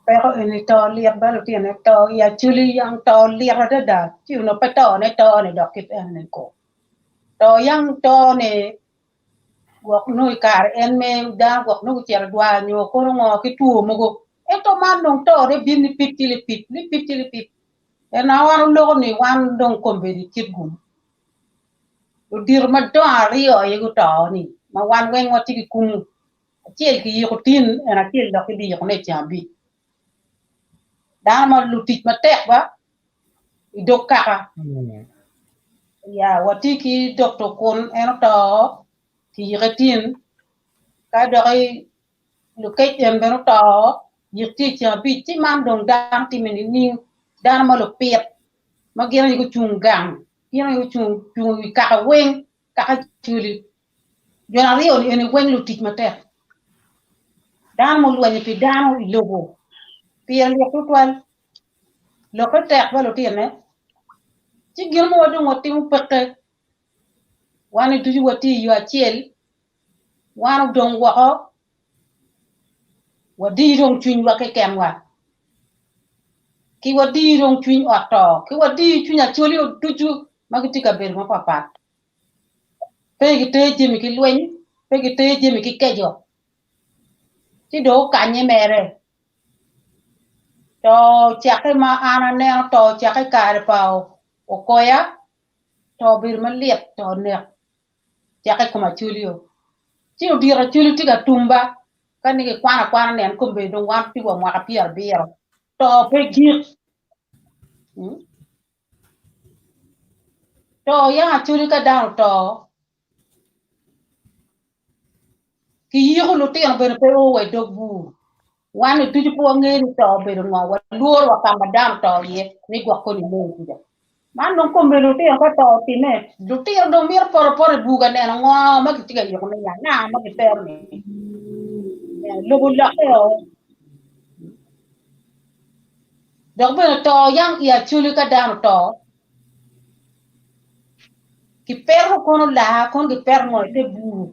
Peko eni to lit ba lutino to i Acholi yang to lit adada ci onongo pe to ne to ni dok kit eni ko. To yang to ni gwok nongo i kare en me dano gwok nongo gucito i dwar nyo kono ngo ki two mogo ento man dong to ne bino lipip ci lipip lipip ci lipip en aye wan oloko ni wan dong kombeddi kit gum ludito madongo aryo aye guto ni ma wan weng watye ki kumu acel kiyiko tin en acel dok kibiyikone i ceng abic dano ma lutic matek ba i dog kaka. Ya watye ki Doktor Kun en oto kiyike tin ka doki Lukec en bene oto yik tye i ceng abic ci man dong dano time nining dano ma lupit ma gin aye gucung gang gin aye gucung i wi kaka weng kaka culi jo aryo ni eni weng lutic matek dano mulwenyo pi dano i lobo pire lit tutwal Lokke tek ba lutine, ci gin mo dong watimo peke. Wan ducu watye i yo acel, wan odong woko, wadiyo dong cwinywa kekenwa, ki wadiyo dong cwiny ot to, ki wadiyo cwiny acholi ducu ma gitye i kabedo mapatpat. Pe giter jami ki lweny, pe giter jami ki keco, ci dong okanye mere. To ocakke ma an aneno to ocakke i kare pa okoya to obedo malit to onek cakke i kom acholi-o ci odiro acholi tye ka tumba ka ni kikwano akwana nen kombeddi dong wan tye wa mwaka pyerabiro to pe gik to yang acholi ka dano oto kiyiko lutino bene pe o wa i dog bur. Wan ni ducu pe wangeyo ni to obedo ngo, walworo wa ka ma dano oto iye ni gwok koni inongo kuca. Man dong kombeddi lutino ka to otimme, lutino dong mito poto apota i bur ka neno ngo ma kitye ka yiko-ne ya, nga ma kitero-ni. Lobo olokke o. Dok bene to yang i Acholi ka dano oto, Kipeto kono laa kono kipeto ngo i te bur.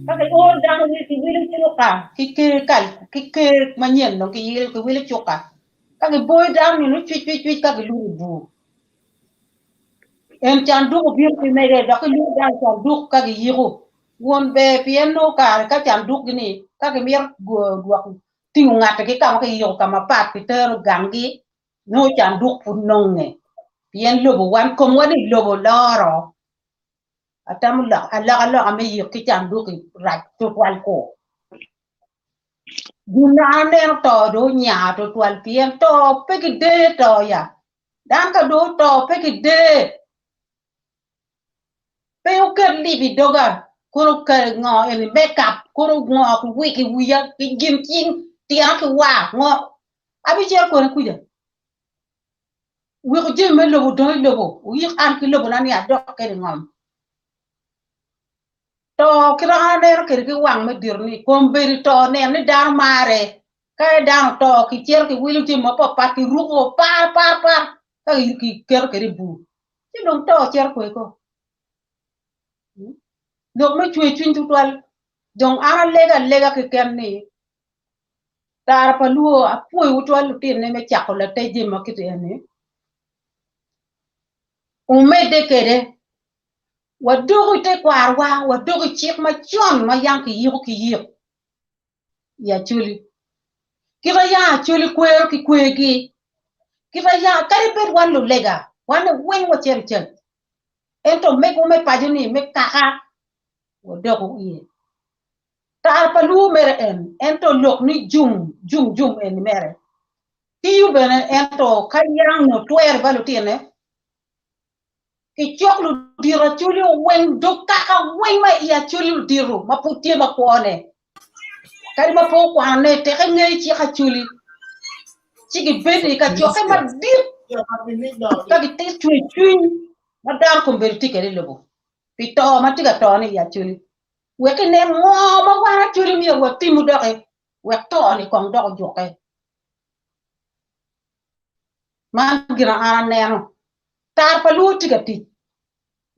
Ka kioro dano wil kiwilo cuka ki ker kal ki ker manyen dong kiwilo cuka. Ka giboyo dano ni nongo cwic cwic cwic ka giluto i bur. En canduk obino ki mege dok kiluto dano i canduk ka giyiko. Won ber pien nongo kare ka canduk gi ni ka gimito dwoko tingo ngati ki ka ma kiyiko ka mapat kitero ganggi nongo canduk pud nonge pien lobo wan komwa ni lobo loro atamo lok alokaloka me yik ki canduk-ki rac tutwal ku. Gin ma an aneno to dong onya tutwal pien to pe ki dee to ya dano ka dong oto pe ki dee pe oket lip i doga kono okel ngo eni makeup kono ngo ki wig i wiya ki gin cing tyena ki war ngo abicito kwene kuca weko jami me lobo odong i lobo oyik an ki lobona ni adok kwede i ngom to kit ma an aneno kwede ki wang me dito ni kombeddi to neno ni dano mare ka dano oto kicito kiwilo jami mapatpat kiruko par par par ka kiketo kwede i bur ci dong to cito kwede ko. Lok me cwer cwiny tutwal dong an alego alega keken ni tara pa luo apwoyowu twal lutinone me cako late jami ma kiti eni wumedde kwede wadoku i tekwarowa wadoku i cik macon ma yam kiyiko ki yik i Acholi. Kit ma yam Acholi kwero ki kwergi, kit ma yam kadi bed wan lulega, wan weng wacito i cac, ento megwa me paco-ni me kaka wadoku iye. Tara pa luo mere en, ento lok ni jum jum jum eni mere tiyo bene ento ka yam onongo twero ba lutine Kicok ludito Acholi weng, dog kaka weng ma i Acholi ludito ma pud tye ma kwone, kadi ma pe okwanone tek engeyo cik Acholi, ci gibedo i kacokke madit ka gitye cwercwiny ma dano kombeddi tye kwede i lobo pi to ma tye ka tone i Acholi. Wek inen ngo ma wan Acholi myero watimu doki wek to-ni kong dok ojukke. Man gin ma an aneno. Tar pa luo tye ka tic.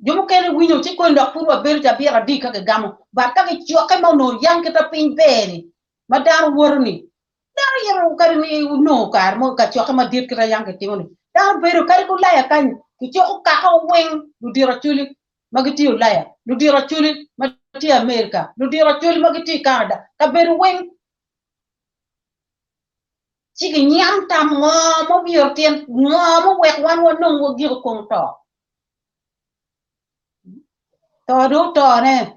Jo mukene winyo ci koni dok pud wabedo cabit adi ka gigamo. But ka gicokke ma onongo yang kita piny ber-ni ma dano woto-ni, dano yito kadi ni onongo kare mo kacokke madit kita yang kitimo-ni. Dano bedo kadi ki Ulaya kany kicoko kaka weng ludito Acholi ma gitye i Ulaya, ludito Acholi ma tye i Amerika, ludito Acholi ma gitye i Canada, kabedo weng. Ci ginyam tam ngo ma myero tyen ngo muwek wan wanong wagiko kong to. To dong otone.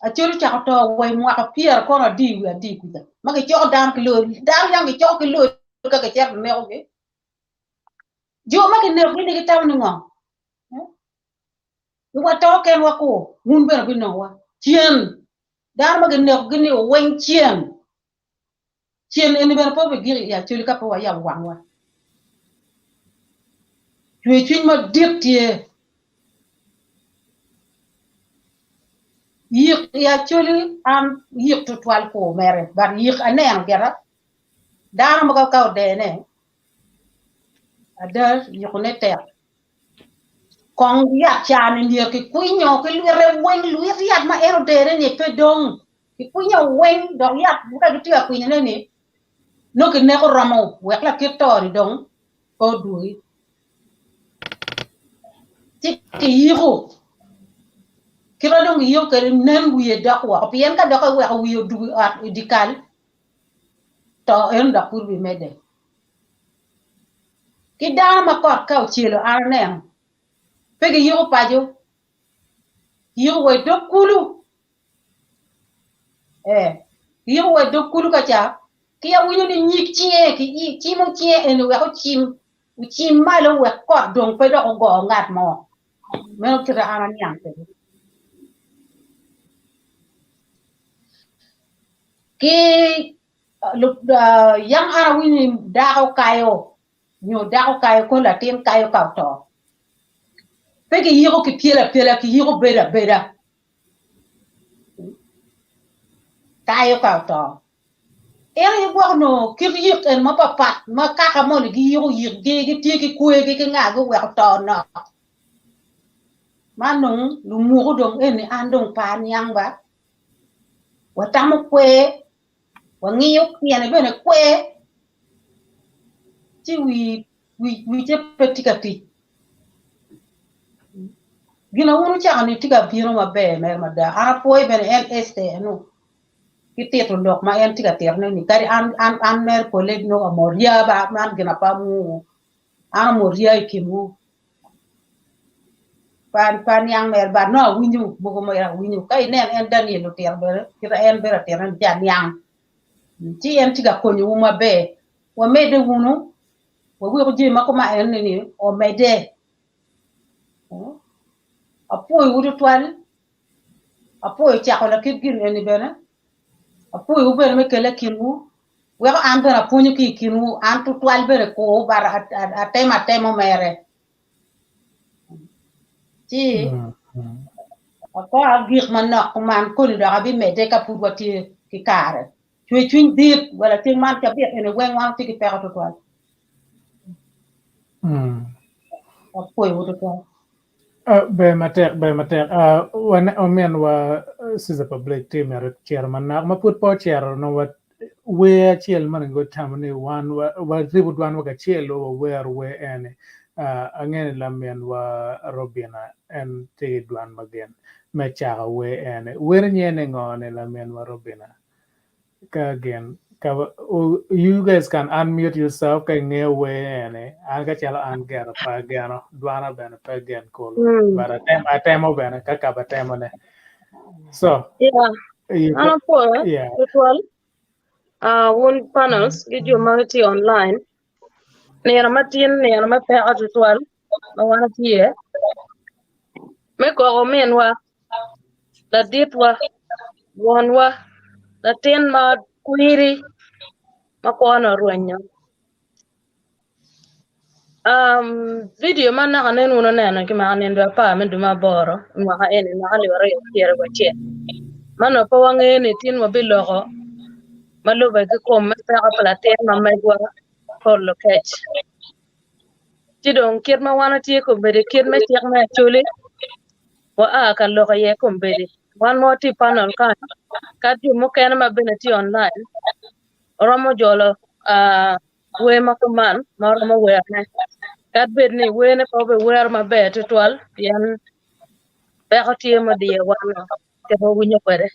Acol ocako to wa i mwaka pyera kono adi wi adi kuca ma gicoko dano ki loo dano yang gicoko ki loo ka gicito ginekogi. Jo ma ginekogi ni gitamo ni ngo? Wato kenwa ku wun bene wubinongowa cen. Dano ma ginekogi ni oweng cen. Cen eni bene pe obigik i Acholi ka pe wayabo wangwa. Cwercwiny madit tye. Yik i Acholi an yik tutwal kur mere but yik aneno gira dano mogo ka odene ada yikone tek. Kong yat ca-ni myero kikwinyo ki lwite weng, lwit yat ma en odere-ni pe dong, kikwinyo weng dok yat ka gitye ka kwinyone-ni nongo kineko romo wek lakit to-ni dong pe odwogi. Ci kiyiko, kit ma dong kiyiko kwede nen wiye dok woko pien ka dok iweko wiye odwogo i ot i dyekal to eno dok pud bimedde. Ki dano ma kot ka ocelo an aneno, pe giyiko paco, giyiko wa i dog kulu, ee, giyiko wa i dog kulu ka ca, ki awinyo ni nyig cinge kicimo cinge eni wek ocim, ocim malo wek kot dong pe dok ogo ngat mo. Meno kite an aniang kwede. Ki yang an awinyo ni dako kayo nyo dako kayo kono latin kayo ka oto. Pe kiyiko ki pyelo apyela kiyiko bedo abeda. Kayo ka oto. En aye gwoko nongo kit yik eni mapapat ma kaka moni giyiko yikgi gitye ki kwergi ki ngagi oweko to nok. Man dong lumuku dong eni an dong pe aniang ba. Watamo kwer, wangiyo tyene bene kwer ci wice pe tye ka tic. Gin ma wun wucako ni tye ka bino maber mere mada. An apwoyo bene en Esther eno ki tito lok ma en tye ka titone ni kadi an an mere pole nongo amorya ba man gin na pe amwowu an amorya i kinwu pe aniang mere but nongo awinyo mogo mere awinyo ka inen en Daniel otito bene kite en bedo atito ni ci aniang ci en tye ka konyowu maber wamedde wunu waweko jami ma koma eni ni omedde apwoyowu tutwal Apwoyo cako lakit gin eni bene, apwoyowu bene me kele i kinwu, weko an bene apwonyo ki i kinwu, an tutwal bene kur but atemo atemo mere. Ci akor agik manok kuman koni dok abimedde ka pud watye ki kare. Cwercwiny dit wa laceng man cabit eni weng wan watye ki peko tutwal. Apwoyowu tutwal. Ber matek, ber matek. Wan ominwa Caesar Public tye myero ocito manok ma pud pe ocito nongo wa wer acel ma nongo tamo ni wan waribo dwanwa kacel wawero wer eni. Angeyo ni laminwa Robina en tye ki dwan magen me cako wer eni. Wer nyinge ni ngo ni laminwa Robina? Ka gin ka you guys can unmute yourself ka ingeyo wer eni an ka calo an gero pe ageno dwana bene pe gen kulu but atemo bene ka kaba temo ne so Yeah. you An apwoyo yeah tutwal wun panels ki jo ma gitye online. Nino ma tin nino me peko tutwal ma wan watye me koko minwa laditwa, wonwa, latin ma kwiri ma kwone orwenyo. Vidio ma naka nen wun wuneno kimako nino dwe apar me dwe me aboro i mwaka eni mwaka alip aryo ki pyeraryo acel ma onongo pe wangeyo ni tin wabiloko ma lube ki kom me peko pa latin ma megwa Paul Lokech. Ci dong kit ma wan watye kombeddi kit me cik me Acholi wa a ka lok iye kombeddi wan ma watye i panel kany kadi jo mukene ma bene tye online oromo jolo wer ma kuman ma oromo werone kadi bed ni werne pe obiwero maber tutwal pien peko tye ma odiyo wan kit ma wawinyo kwede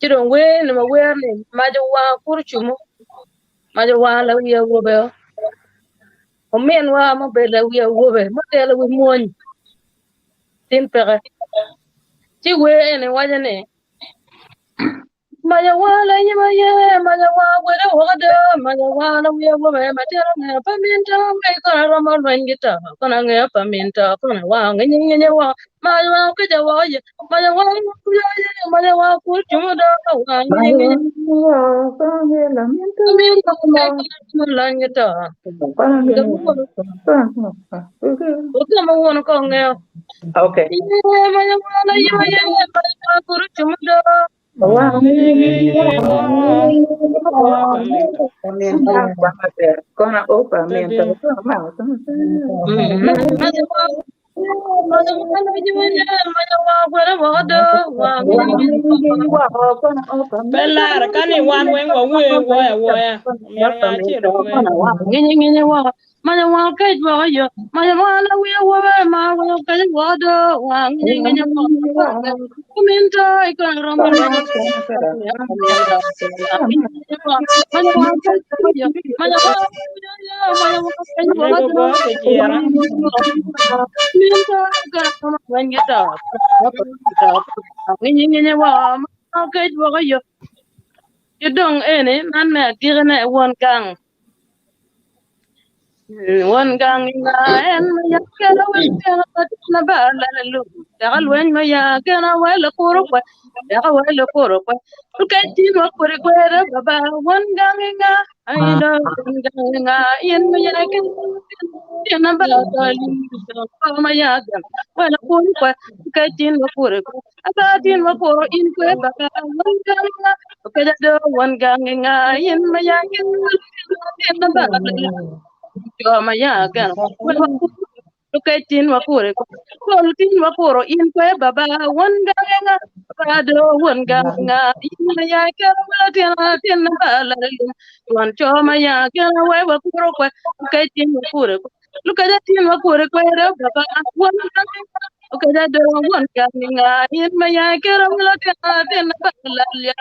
ci dong wer-ni ma wer-ni mac owanga kuro cumo mac owanga lawi awobe-o ominwa ma obedo lawi awobe ma otelo wi mwony tin peke ci wer eni waco ni mac awanga lanyim aye mac awanga kwede woko ada mac awanga lawi awobe ma tyen ongeyo pa min to me kono aromo lweny ki to kono angeyo pa min to kono awanga nginyi nginyi woko mac awanga okeca woko ye mac awanga kuca ye mac awanga kur cumo do awanga nginyi nginyi min to me kono aromo lweny ki to Ogamo won ka ongeyo. Okay. Ye mac awanga lanyim aye mac awanga kur cumo do. Kona opa min to Pe lar ka ni wan weng wawer woyo awoya omyero ngat acel ower. Mac owang kec woko yo, mac owang lawi awobe, mac owang kec woko do, wang nginyi nginyi woko. Omin to i kono romo lweny. Mac owang kec woko yo, mac owang mac owang kec woko Mego do. bo kicira. Omin to i kono romo lweny ki to. Nginyi nginyi woko, mac owang kec woko yo. Ki dong eni, man me agikine won gang. Won gang nga en ma ya kena wel tena na ba la lu daga lweny ma ya kena wel kuro kwe daga wel kuro kwe ke tin wa kure kwere baba won gang nga ai do won gang nga en ma ya kena tena ba la lu ma ya ga wel kuro kwe ke tin wa kure kwe aba tin wa kuro in kwe baba won gang nga ke do won gang nga en ma ya kena tena ba la lu jo ma ya gan Luke tin wa kure kol tin wa kuro in kwe baba won ganga ba do won ganga in ma ya ka wa tin tin ba la lu wan cho ma ya ka wa wa kuro kwe luke tin wa kure luke da tin wa kure kwe do baba won ganga luke da do won ganga in ma ya ka wa tin tin ba la ya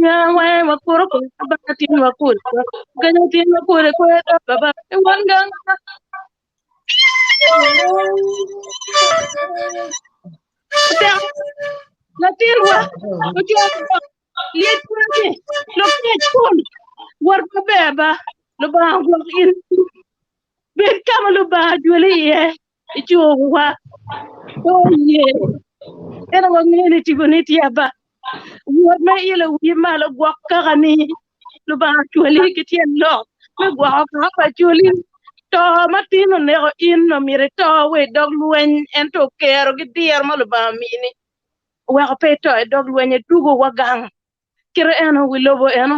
ya wa wa kuro kwe ba tin wa kure luke da tin wa kure kwe do baba won ganga Latin wa liet kwani lo kec kun war pa beba lubanga gwok in bed kama lubanga jweli iye icuwa oye ena wangeni tipo ni tiaba wot ma ilo wi malo gwok kaka ni lubanga cwali ki tyen lok me gwoko kaka pa cwali to ma tin onego in omyero ito wa i dog lweny ento okero ki diro ma lubanga omini oweko pe ito i dog lweny edugo wa gang kite eno wi lobo eno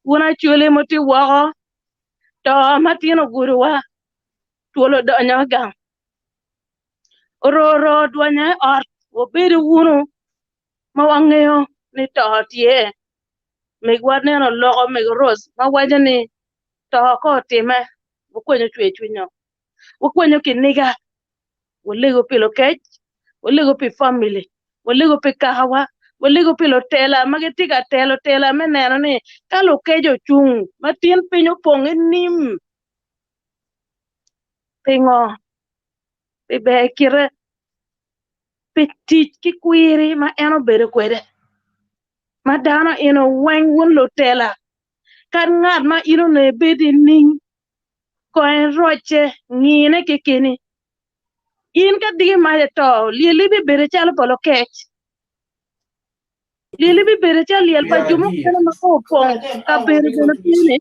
wun acwali ma tye woko to ma tin ogudowa twol odonyo i gang ororo odonyo i ot wabedo wunu ma wangeyo ni to tye megwa neno oloko mego Rose ma waco ni to ka otime wukwenyo cwer cwinywa wukwenyo kiniga walego pi lukec walego pi famili walego pi kakawa walego pi lutela ma gitye ka telo tela me neno ni ka lukec ocung ma tin piny opong i nim pingo pi ber kite pi tic ki kwiri ma en obedo kwede ma dano eno weng wun lutela kad ngat ma in onongo ibedo i ning kong irocce ngine kekeni in ka diki mac oto lyelli bibedo calo pa lukec lyelli bibedo calo lyel pa jo mukene ma ka opong kabedo bene tye-ni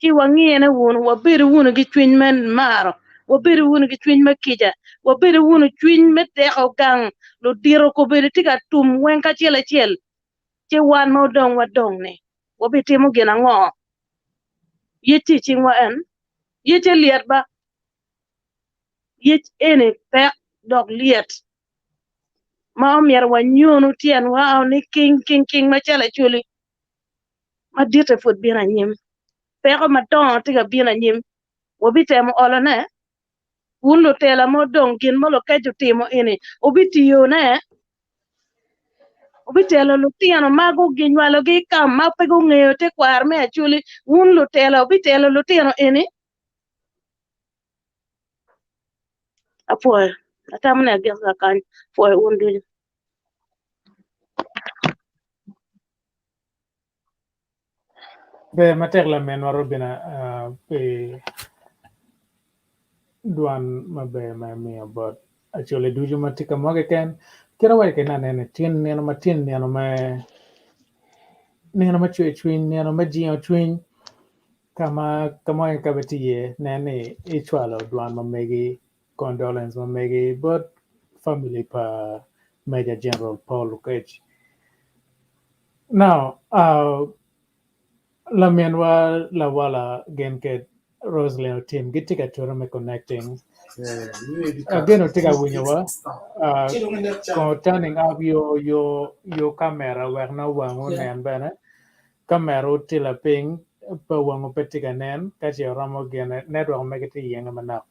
Ci wangine wunu, wabedu wunu ki cwiny me maro, wabedu wunu ki cwiny me kica, wabedu wunu cwiny me teko gang ludito kobedo tye ka tum weng kacel acel, ci wan ma odong wadong-ni wabitimo gin ango? Yec tye i cingwa en, yecce lyet ba, yec eni pek dok lyet ma omyero wanyonu tyenwa ni king king king macalo acholi. Maditte pud bino anyim. Peko madongo tye ka bino anyim. Wabitemo olone. Wun lutela ma odong gin ma lukec otimo eni wubitiyone. Wubitelo lutino ma ginywalogi i kam ma pe gungeyo tekwaro me Acholi. Wun lutela wubitelo lutino eni. Apwoyo. Atamo ni agiko kakany. Apwoyo wun ducu. Ber matek laminwa Robina pi dwan maber ma imiyo bot Acholi ducu ma tye ka mo keken. Kit awaco kwede ni anene tin nino ma tin nino me nino me cwer cwiny nino me jingo cwiny ka ma ka mo keken ka ma itye iye nen ni icwalo dwan ma megi condolence ma megi bot family pa Major General Paul Lukec. Now, laminwa lawala gin ki Roslyn Otim gitye ka tute me connecting. Ageno tye ka winyowa. Ko turning up your your your camera wek na wangu nen bene. Kamera tye lapiny pe wangu pe tye ka nen ka ce oromo gine network mege tye yenge manok.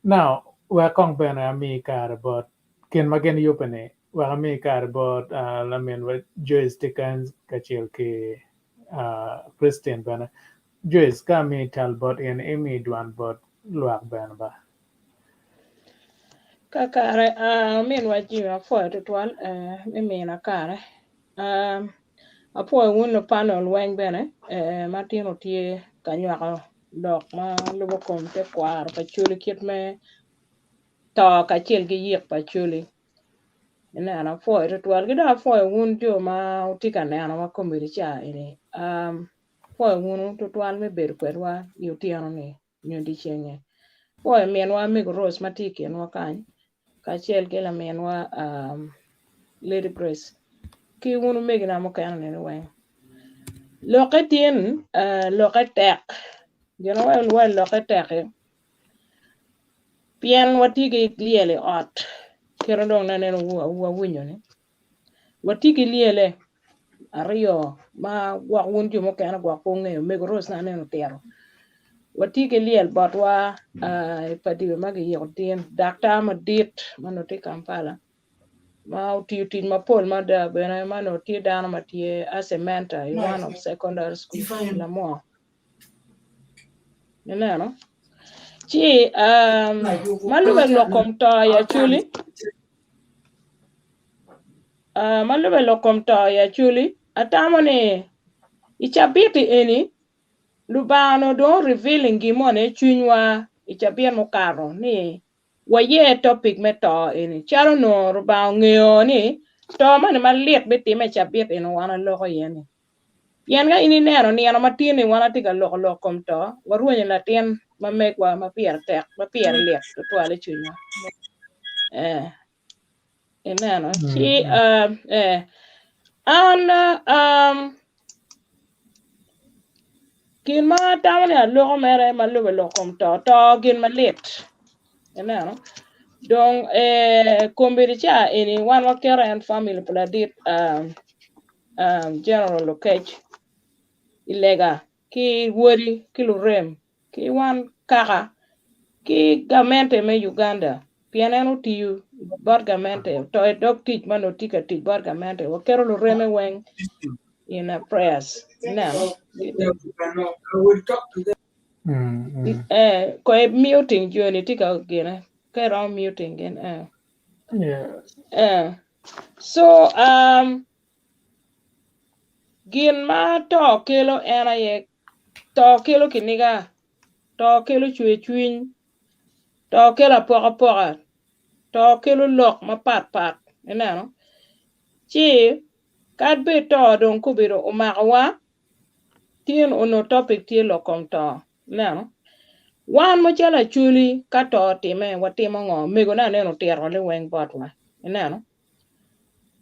Now, wek kong bene ami kare bot gin ma gin yubbe ni wek ami kare bot laminwa Joyce Dickens kacel ki Christine bene. Joyce, ka ami tal bot in, imi dwan bot lwak bene ba. Kakare, ominwa Jimmy apwoyo tutwal me mina kare. Apwoyo wun lupanel weng bene ma tino tye. ka nywako lok ma lubo kom tekwaro pa Acholi kit me to kacel ki yik pa Acholi. Ineno apwoyo tutwal ki dong apwoyo wun jo ma wutye ka nenowa kombeddi ca eni um apwoyo wunu tutwal me bedo kwedwa i otyeno ni nyo dyecenge. Apwoyo minwa Mego Rose ma tye i kinwa kany kacel ki laminwa um Lady Grace ki wun omegina mukene ni weng. Lokke tin uh, lokke tek gin ma wai lokke tek-ki Pien watye ki lyel i ot, kit ma dong aneno wawinyo-ni, watye ki lyele aryo ma gwok wun jo mukene gwok pe wungeyo, mego Rose nongo aneno otito. Watye ki lyel botwa i padibe ma kiyiko tin, daktar madit ma onongo tye i Kampala ma otiyo tic mapol mada bene ma onongo tye dano ma tye as a mentor i one of secondary school i Lamwor. Ineno? Ci um, ma lube lok kom to i Acholi, uh, ma lube lok kom to i Acholi, atamo ni i cabit eni Lubanga onongo dong revealing gin moni i cwinywa i cabit mukato ni waye topic me to eni calo onongo Lubanga ongeyo ni to moni malit bitime i cabit eni wan waloko iye ni. Pien ka in ineno nino ma tin-ni wan watye ka loko lok kom to, warwenyo latin ma megwa ma pire tek, ma pire lit tutwal i cwinywa. Eh, ineno? Ci, uh, eh, an, um, gin ma atamo ni aloko mere ma lube lok kom to, to gin malit. Ineno? Dong, eh, kombeddi ca eni wan waketo en family pa ladit, um, General Okec i lega ki wodi ki lurem ki wan kaka ki gamente me Uganda pien en otiyo bot gamente oto i dog tic ma nongo tye ka tic bot gamente waketo lureme weng in a prayers ineno eh ko muting joni tye ka gine ka iromo muting gin eh Yeah. eh So, um, gin ma to kelo en aye to kelo kiniga, to kelo cwercwiny, to kelo apokapoka, to kelo lok mapatpat, ineno? Ci kadi bed to dong kobedo omakowa, tin onongo topic tye lok kom to, ineno? Wan macalo Acholi ka to otime watimo ngo? Omegona aneno otito liweng botwa, ineno?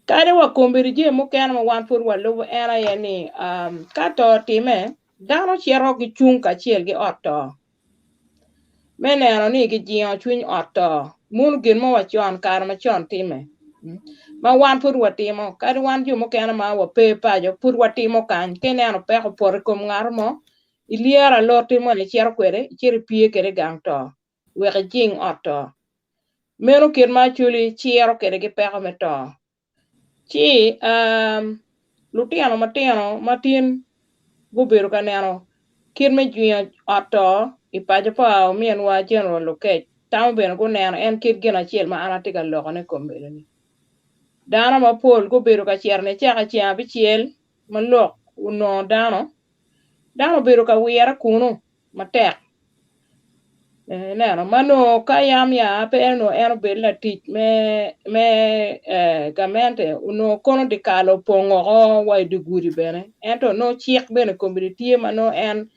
Kadi wa kombeddi jami mukene ma wan pud walubo en aye ni um, ka to otime, dano cito gicung kacel ki ot to me neno ni gijingo cwiny ot to. Muno gin mo wacon kare macon time ma wan pud watimo kadi wan jo mukene ma wape paco pud watimo kany ka ineno peko opoto i kom ngat mo ilyero aloti moni icito kwede icito ipye kwede i gang to wek ijing ot to. Meno kit ma Acholi ciro kwede ki peko me to. Ci um, lutino matino ma tin gubedo ka neno kit me jwingo ot to i paco pa ominwa General Lokech, tamo bene guneno en kit gin acel ma an atye ka lokone kombeddi-ni. Dano mapol gubedo ka cito nicaka ceng abicel ma lok onongo dano, dano obedo ka wire kunu matek. Ineno, ma nongo ka yam ya pe onongo en obed latic me me gamente onongo kono dyekal opong woko wa i dye gudi bene ento nongo cik bene kombeddi tye ma nongo en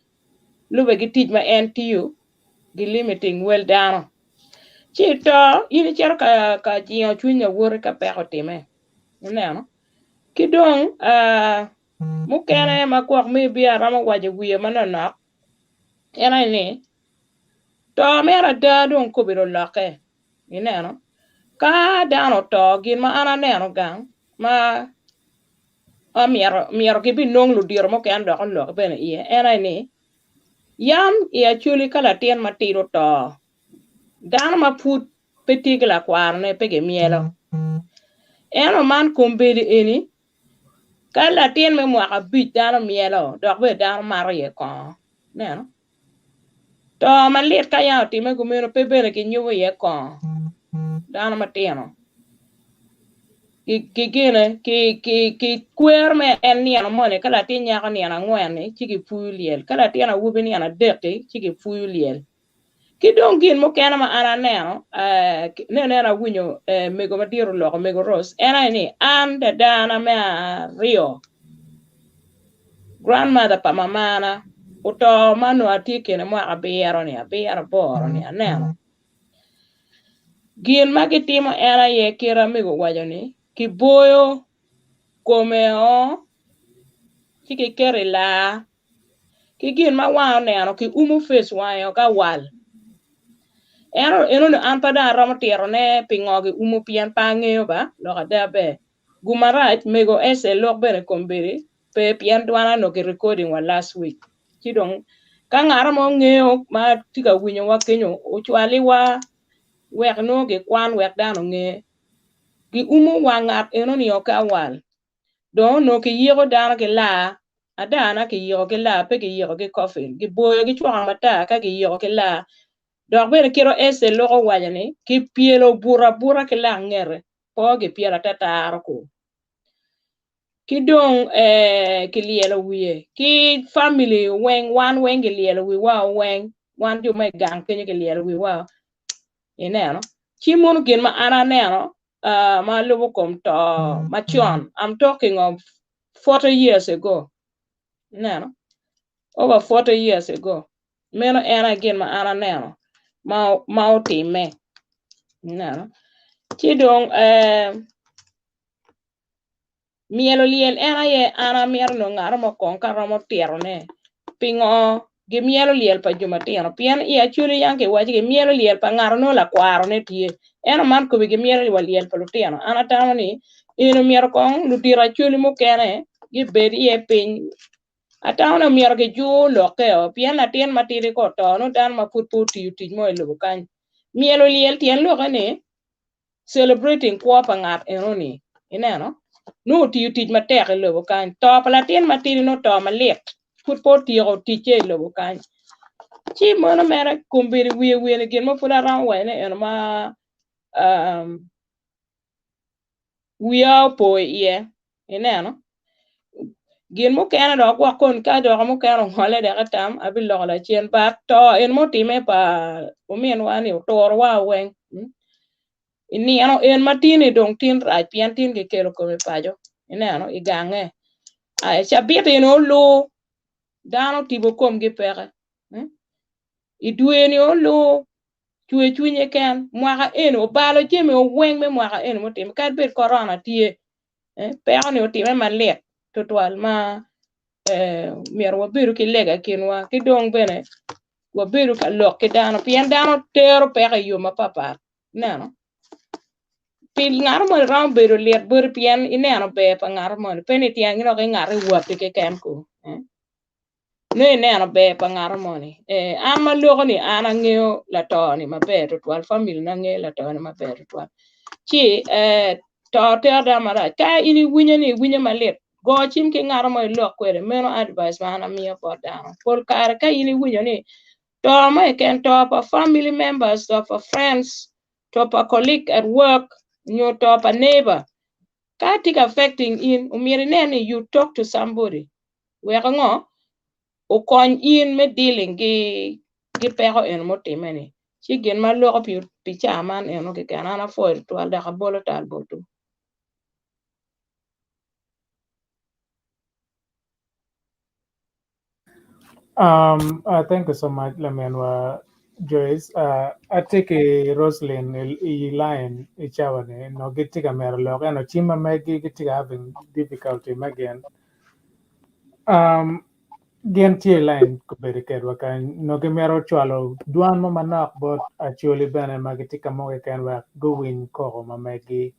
lube ki tic ma en tiyo gi limiting wel dano ci to in icito ka ka jingo cwiny lawoti ka peko otime ineno ki dong mukene ma gwok maybe aromo waco wiye manoknok en aye ni to mere ada dong kobedo olokke ineno ka dano oto gin ma an aneno gang ma myero myero gibinong ludito mukene dok olok bene iye en aye ni yam i Acholi ka latin matidi oto dano ma pud pe tye ki lakwarone pe gimyelo ento man kombeddi eni Ka latin me mwaka abic dano myelo dok bene dano mato iye kongo. Ineno? To malit ka yam otime kumeno pe bene kinyubo iye kongo dano matino. Ki gine ki ki ki kwer me en nino moni ka latin nyako nino angwen-ni ci gipuyo lyel, ka latin awobi nino adek-ki ci gipuyo lyel. Ki dong gin mukene ma an aneno, ne nen awinyo mego madit oloko, mego Rose, en aye ni an dadana me aryo, grandmother pa mamana oto ma onongo atye i kine mwaka abiro-ni, abiro aboro-ni aneno. Gin ma gitimo en aye kit ma mego owaco ni, kiboyo kome-o ci kiketo i laa ki gin ma wanga oneno kiumo face wange ki awal. Ento enoni an pe dong aromo titone pingo kiumo pien pe angeyo ba lok ada ber. Gum marac mego Ece lok bene kombeddi pe pien dwana onongo ki recording wa last week ci dong ka ngat mo ngeyo ma tye ka winyowa kenyo ocwaliwa wek nongo gikwan wek dano onge. Giumo wang ngat enoni o ki awal. Dong onongo kiyiko dano ki laa, adana kiyiko ki laa pe kiyiko ki coffin, giboyo ki cwaka matar ka kiyiko ki laa. Dok bene kit ma Ece loko owaco ni kipyelo obuto abuta ki lak ngete, po gipyelo atataro ku. Ki dong kilyelo wiye ki family weng wan weng kilyelo wiwa weng, wan jo ma i gang kenyo kilyelo wiwa ineno. Ci mono gin ma an aneno ma lubo kom to macon I'm talking of 40 years ago ineno over 40 years ago meno en aye gin ma an aneno ma otimme ineno ci dong Myelo lyel en aye an amito nongo ngat mo kong ka romo titone pingo gimyelo lyel pa jo matino pien i Acholi yang kiwaco gimyelo lyel pa ngat onongo lakwarone tye ento man kobi gimyelo wa lyel pa lutino an atamo ni eni omyero kong ludito Acholi mukene gibed iye piny atamo ni omyero gijur lokke o pien latin matidi ka oto nongo dano ma pud pe otiyo tic mo i lobo kany myelo lyel tyen lokke ni celebrating kwo pa ngat enoni ineno nongo otiyo tic matek i lobo kany to pa latin matidi nongo to malit pud pe otyeko ticce i lobo kany ci meno mere kombeddi wiye wiye ni gin ma pud aromo waco ni eno ma wiya opo iye ineno gin mukene dok gwok kon ka dok mukene ongole dok atam abiloko lacen but to en mutime pa ominwa ni oturowa weng i nino en ma tin-ni dong tin rac pien tin kikelo kome paco ineno i gange cabit eni olu dano tipo komgi peke i dwe-ni olu cwer cwinye ken mwaka eni obalo jami weng me mwaka eni mutime kadi bed korona tye peko ni otime malit tutwal ma myero wabedu ki lega i kinwa ki dong bene wabedu ka lok ki dano pien dano tero peko i yo mapatpat ineno pi ngat moni romo bedo lit boti pien ineno ber pa ngat moni pe ni tyen dok ingati watti keken ko. Nongo ineno ber pa ngat moni. Ee, an ma loko ni an angeyo lato ni maber tutwal, family na ngeyo lato ni maber tutwal. Ci eh, to tero dano marac. Ka in iwinyo ni iwinyo malit, go cim ki ngat mo ilok kwede. Meno advice ma an amiyo bot dano. Pol kare ka in iwinyo ni to mo keken, to pa family members, to pa friends, to pa colleague at work, nyo to pa neighbor, ka tye ka affecting in, omyero inen ni you talk to somebody. Wek ango? Okony in me dealing gi gi peko eno mutime ni. Ci gin ma aloko pi pi caa man eno keken an apwoyo tutwal dok abolo tal botwu. Thank you so much laminwa Joyce. Atye ki Roslyn i line i cawa ni nongo gitye ka mito lok ento cim ma meggi gitye ka having difficulty me gin. Gin tye i line kobedo kedwa kany nongo gimito cwalo dwan mo manok bot Acholi bene ma gitye ka mo keken wek guwiny koko ma meggi.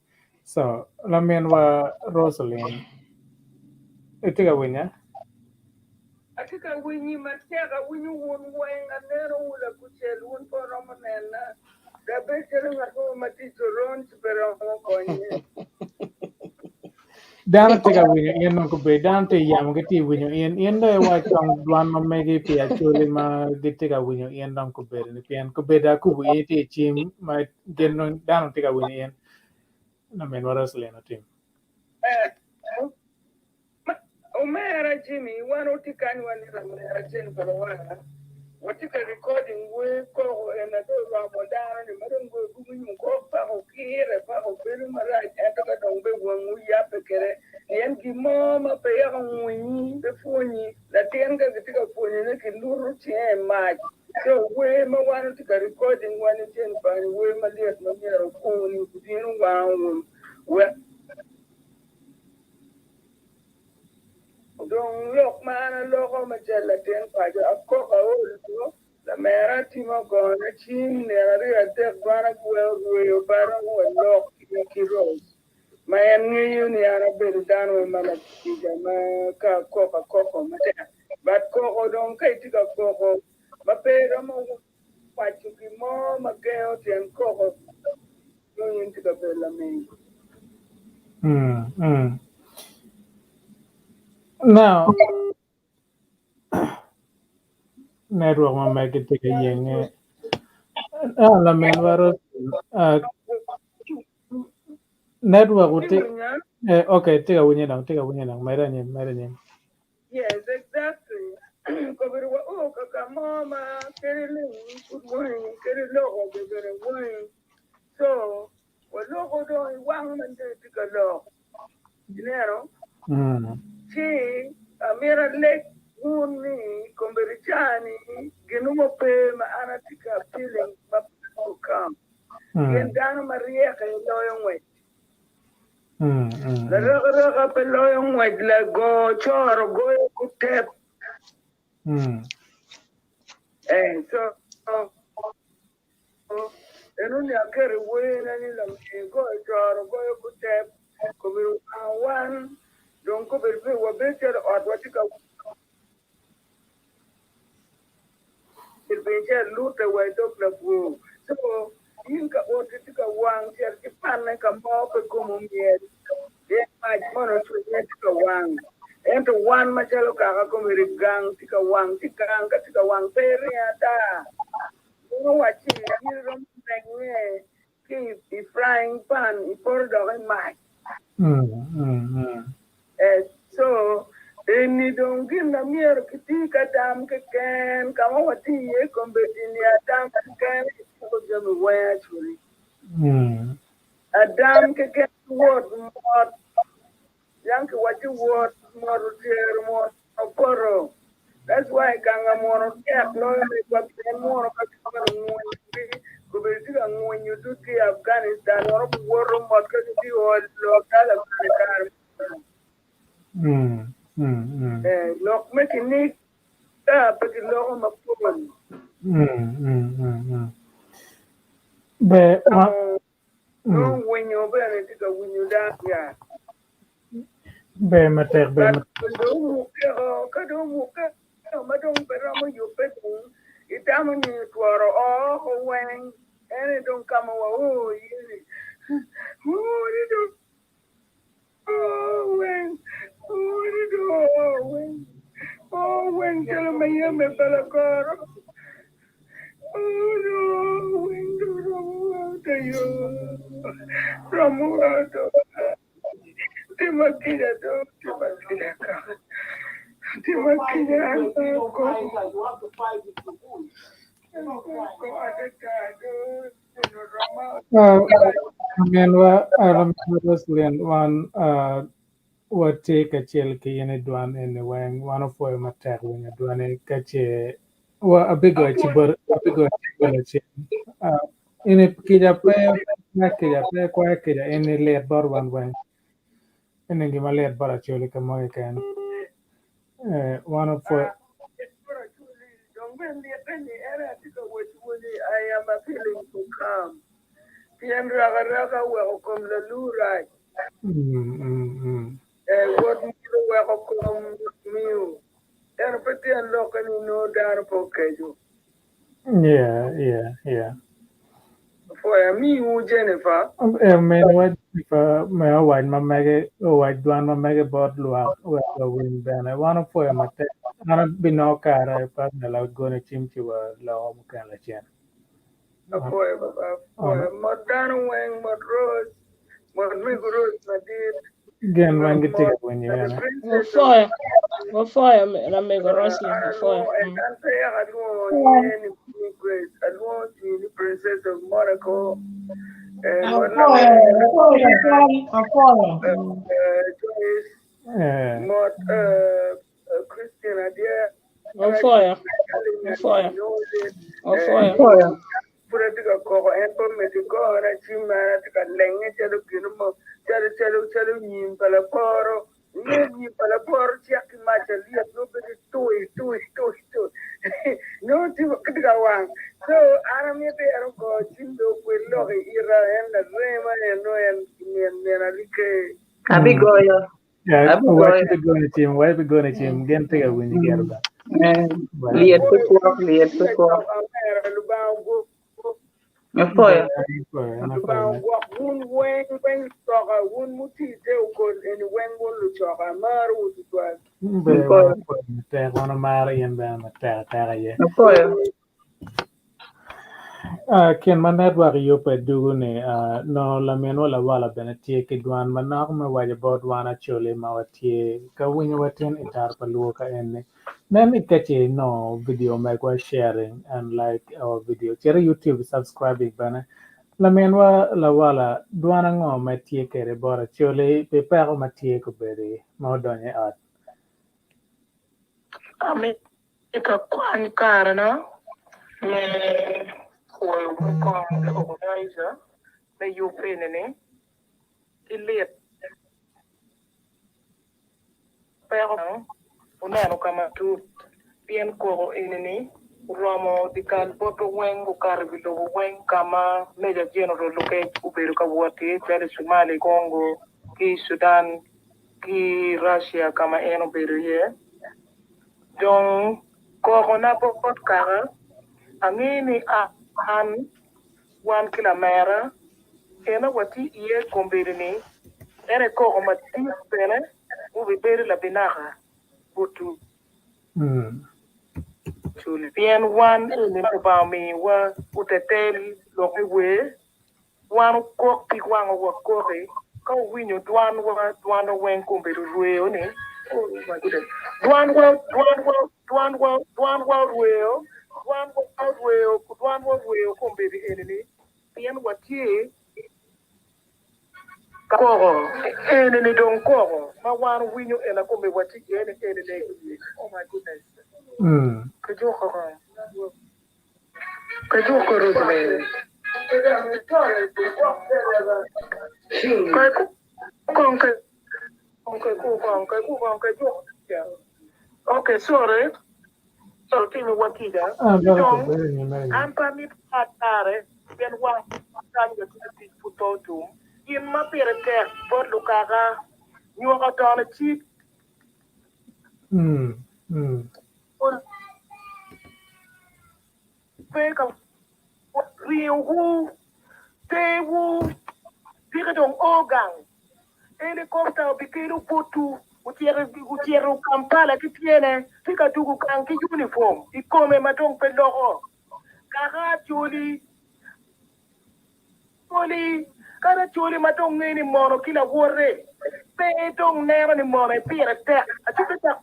So laminwa Roslyn itye ka winya? Atye ka winyi matek, awinyo wun weng, aneno wu lakucel, wun pe wuromo nena. Dok bed calo ngat mo ma tye i coron ci pe romo konye. Dano tye ka winyo in dong kobedi, dano tye i yamo gitye ka winyo in, in dong iwac kong dwan ma megi pi Acholi ma gitye ka winyo in dong kobedi ni pien kobedi akubo in itye i cim ma gin dong dano tye ka winyo in. Laminwa Roslyn otim. Eh, Omera Jimmy, wan watye kany wan i lamera Jennifer Lawanga, watye ka recording wer koko en aye dong oromo dano ni ma dong goyo buku nyo kok paka okire paka obedo marac ento ka dong be wangu yabbe kwede pien gin mo ma pe yako ngwinyi pe pwonyi latin ka kitye ka pwonyone ki luto cinge i mac so wer ma wan watye ka recording wan i Jennifer ni wer malyet ma myero okuni obino wango wun wek Dong lok ma an aloko macalo latin paco, akok aol do, lamera atimo agona cim nino aryo adek dwana giweko rweyo bada wa lok ki Rose ma en ngeyo ni an abedo dano ma lakica ma ka akok akoko matek but koko dong ka itye ka koko ma pe iromo waco gin mo ma gengo tyen koko nongo in tye ka bedo laming. Now, network ma megi tye ka yenge. Ah, laminwa Roslyn, ah, network wu tye eh, okay, tye ka winye dong, tye ka winye dong. Med anyim, med anyim. Yes, exactly. Kobedo wa o ka ka mo ma kadi lim pud wangi, kadi loko be bene wangi. So, waloko dong i wang ma nongo itye ka lok. Ineno? Ci amito aleg wun ni kombeddi ca-ni gin mo pe ma an atye ka appealing ma pe okam. Pien dano maryek aye loyo ngwec. Larakaraka pe loyo ngwec lago coro goyo gutep. So enoni aketo i werna ni lamego goyo coro goyo gutep kobedo wango wan dong kobedo pe wabedo calo ot watye ka piny cito lute wa i dog labwor. So in ka oti tye ka wang cito ki panne ka mo pe kom omyel pien mac mono ocwinye tye ka wang. Ento wan macalo kaka komiti gang tye ka wang ci gang ka tye ka wang pe iringo ata. Meno wacci in iromo mengnge ki i frying pan ipoto dok i mac. So eni dong gin ma myero kiti ki adam keken ka ma watye iye kombeddi-ni adam keken aye tyeko jami weng actually. Adam keken ki wot mot yang kiwacci wot mot otyero mot opoto that's why kanga munu tek loyo megwa pien munu ka gitwero ngwinyogi gubedo tye ka ngwinyo dud ki i Afghanistan munu guwoto mot ka gitye ka olo dala bene kare meno. Lok me kiniga pe giloko mapol. Ber ma. Nongo winyo bene tye ka winyo dano ya. Ber matek, ber But matek. dong omukke o, ka dong omukke o ma dong pe romo yubbe dong itamo ni tworo o oko weng ene dong ka ma wa o iye ni oo ni dong oo weng oo ni dong oo weng oo weng calo ma yame pa lakoro. Laminwa Roslyn wan watye kacel ki in i dwan eni weng wan opwoyo matek winyo dwani ka ce wa abigoyo ci bot abigoyo ci bot acel in kica pe kica pe kwayo kica in ilit bot wan weng eni gima lit bot Acholi ka mo keken wan opwoyo. Pien rakaraka weko kom lalur rac. Wot myero oweko kom miyo. Ento pe tyen lokke ni nongo dano pe okeco. Yeah, yeah, yeah. Apwoyo amiwu Jennifer. Minwa Jennifer me owac ma mege owac dwan ma mege bot lwak wek wawiny bene. Wan opwoyo matek. An abinongo kare pa nela gone cim ci wa loko mukene lacen. Apwoyo baba, apwoyo. Mot dano weng, mot Rose, mot mego Rose madit. Gin weng gitye ka winyi The bene. Princess of Wafoyo, wafoyo lamego Roslyn, wafoyo. Alwongo en an pe yaka alwongo nyinge ni Queen Grace, alwongo jwi ni Princess of Monaco and Apoyo, apoyo twal, apoyo. Joyce Eh, Mot Christian Adier Wafoyo, wafoyo, wafoyo. Apoyo. Pud atye ka koko en pe omedde ki gona ci meno atye ka lenge calo gin mo calo calo calo nyim pa laporo. Ingeyo nyim pa laporo cek ki mac alyet nongo bedo tui tui tui tui nongo tye tye ka wang. So an amito en ogo cim dong okwed lok i ita en larema en nongo en min min Alike. Abigoyo. Yeah, Abigoyo. wac bigone cim, wac bigone cim, gin tye ka winyi gero ba. Eh, Lyet pe kwok, lyet pe kwok. Amera Lubanga ogwok Apoyo. Lubanga ogwok wun weng weng lucoka wun muti te okol eni weng wun lucoka amaro wu tutwal. Be Apoyo. wan apwoyo matek, wan omaro in bene matek atek aye. Apoyo. Kin ma network yubbe dugu ni nongo laminwa lawala bene tye ki dwan manok me waco bot wan Acholi ma watye ka winyo watin i tar pa luo ka eni. Nen ni ka ce inongo video megwa sharing and like our video. Cit i YouTube subscribing bene. Laminwa lawala dwan ango ma itye kwede bot Acholi pi peko ma tye kobedi ma odonyo i ot? Amito akwany karena me pwoyo wun kong the organizer me yub eni-ni ki lit peko wuneno ka matut pien koko eni-ni oromo dyekal poto weng okato i wi lobo weng ka ma Major General Lokech obedo ka wot iye calo i Somali, Congo ki Sudan ki Russia ka ma en obedo iye. Dong kokona bot kaka, angeyo ni an, wan ki lamera, ena watye iye kombeddi-ni, en aye koko madit bene mubibedo labinaka botwu. Pien wan eni ma Lubanga omiyowa otetel lok me wer, Wan wukok pig wangwa wakoki ka wuwinyo dwanwa, dwanwa weng kombeddi orweyo ni, oh my goodness, dwanwa, dwanwa, dwanwa, dwanwa orweyo, dwanwa orweyo, dwanwa orweyo kombeddi eni ni, pien watye ka koko eni ni dong koko ma wan owinyo ena kombeddi watye iye ni eni ni, oh my goodness, kijuko kong. Ah, bene kobedi nyo mere nyo. Mm, mm. Pe ka ringowu, terwu, pike dong o gang. Helicopter obikelo botwu, ocito Kampala ki tyene, tye ka tugo gang ki uniform i kome ma dong pe loko. Kaka Acholi, Acholi, kadi Acholi ma dong ngeyo ni mono ki lawote pe dong neno ni mono epire tek. Acholi tek.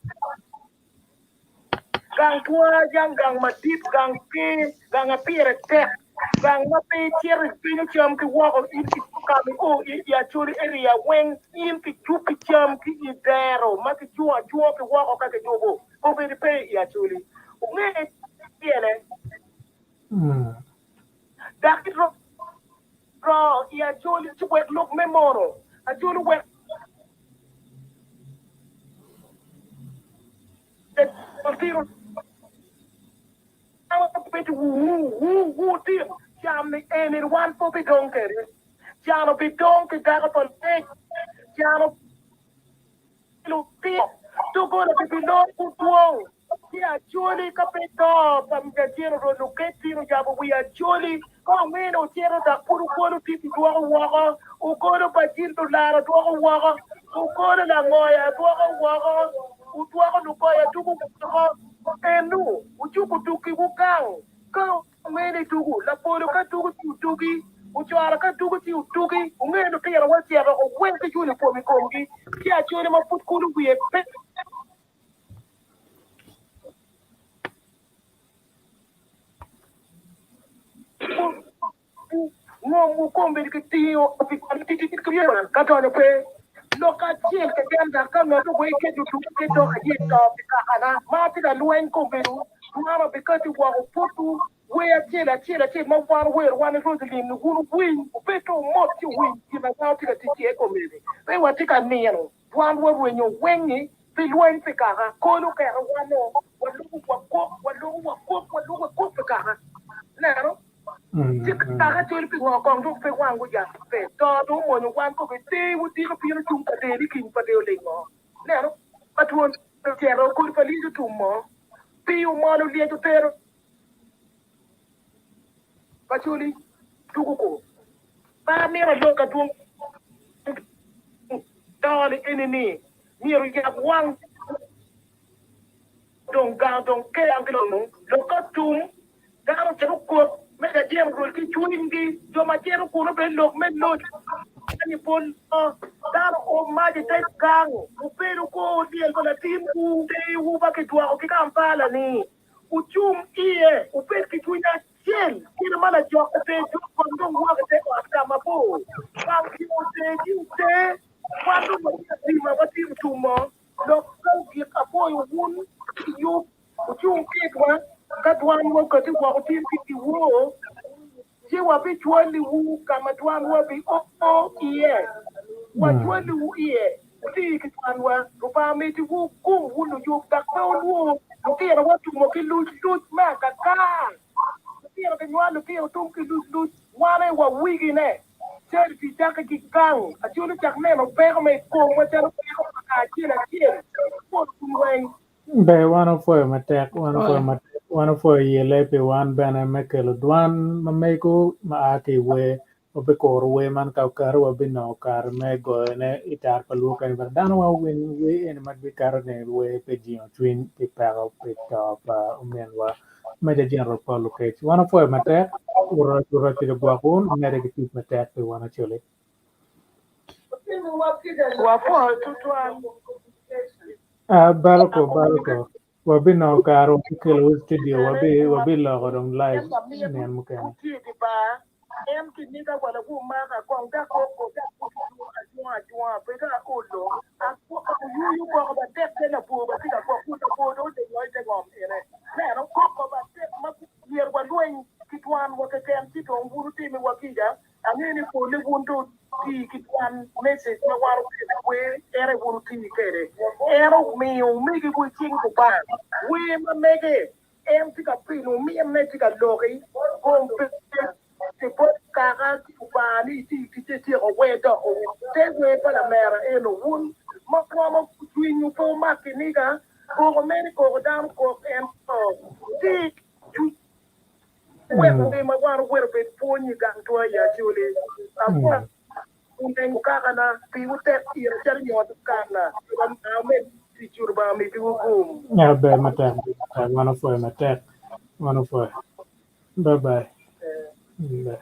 Gang twa jang gang madit, gang ker, gang a pire tek, gang ma pe icito ipenyo cam ki woko in ki ka mi o i i Acholi area weng in ki cupi cam ki i dero ma ki cungo acunga ki woko ka ki jubo obedo pe i Acholi. Wunge tyene dok i ro i Acholi ci wek lok me mono Acholi wek Can ni eni wan pe obidong kwede. Can obidong ki dako pa Lec. Can lutino doggola gibilor kudwong ki Acholi ka pe to pa General Lokech tino yabo wi Acholi ka omine ocito dok pud ogolo titi dwoko woko ogolo pa Jil Lulara dwoko woko ogolo Langoya dwoko woko udwoko Lugoya dugo woko enu wucuko tukiwu gang ka omine tugu labolo ka tugu ci otugi. Ocwara ka dugo ci otugi, wunge lutino wa cito owek ki uniform i komgi, ci Acholi ma pud kulu wiye pe. Ngom kombeddi kitingo ka donyo pe lok acel keken dok ka ngat ogo iketo tuko ki dok aye to pi kakana ma atye ka lweny kombeddi dwana obikati woko botwu wer acel acel acel ma wan wero wan i Roselyn ni wun wuwiny wubed to wumot ci wuwiny gin ma wan watye ka tic iye kombeddi pe watye ka nino dwanwa orwenyo weng-ngi pi lweny pi kaka kolo oketo wan o walubo wakok walubo wakok walubo wakok pi kaka ineno. Ci kaka col pi ngo kong dong pe wang guyab pe to dong omonyo wan ko be ter wutiko bino cung pa der ni kiny pa der olingo neno pa twon ocito kodi pa lyec otum mo pii omol olyec otero pa coli tuko ko pe amito alok adwong to ni eni ni myero oyab wang dong gang dong keang ki dong lok ka tum Dano cito kut me ka jemo rwod ki cwinygi, jo ma cito kunu bene lok me loc ni pol dano o mac i te gang, wubedo kor lyel pa latinwu, tewu ma kidwoko ki Kampala ni wucung iye, wubed ki cwiny acel, kit ma lajok oter jok kong dong woko i te ot ka mabor, wang ci oter ci oter, wan dong watye ka tima watimo tumo lok ka ogik apwoyo wun ki yub. Wucung kwedwa, ka dwanwa okatti woko tin ki dyewor, ci wabicwaliwu ka ma dwanwa bio iye. Wacwaliwu iye, wuti ki dwanwa. Lubanga mitiwu gum, wun luyub, dok pe wulwor lutinowa tumo ki lucluc me akaka. Lutino ginywalo lutino tum ki lucluc, wan aye wawigine. Charity cakke ki gang, acwalo cak neno peko ma i komwa calo peko pa kacel acel, pol kun weng. Ber, wan opwoyo matek, wan opwoyo matek, wan opwoyo yele pi wan bene me kelo dwan ma mego ma a ki i wer. Wabikuro wer man ka okato wabinongo kare me goyone i tar pa luo kany wek dano wa owiny wer eni ma bikato ni wer pi jingo cwiny pi peko pi to pa ominwa Major General Paul Lokech. Wan opwoyo matek, Rwot Rwot ogwok wun, wumedde ki tic matek pi wan Acholi. Wapwoyo tutwal. Ah, Baloko, Baloko. Wabinongo kare wabikelo i studio, wabi wabiloko dong live nino mukene. En kiniga wa lawu maka kong da koko da koko ajwang ajwang pe ka olo oyuyu boko ba tek te labwor ba tye ka kok kun labwor dong odengo ite ngom ene neno koko ba tek ma myero wa lweny ki dwan wa keken ci dong wun wutimi wa kica Angeyo ni pole wun dong wuti ki dwan message ma wan okelo i wer, en aye wun wuti kwede. En omiyo omegiwu i cing Lubanga. Wer ma mege, en tye ka pino ominne tye ka loki, gom pe bot kaka ki Lubanga ni iti ticce ityeko wer doko te wer pa lamera eno. Wun ma romo cwinywu pe wumak kiniga, koko mere koko dano kok ento ti cwiny Wek ngima wan owek obed pwony i gang twa i Acholi. Apwoyo wun kakana piwu tek ira calo nyot kana. Lubanga omed ticwu Lubanga omeddiwu gum. Ya ber matek, ber matek. Wan opwoyo matek. Wan opwoyo. Bye bye. Bye.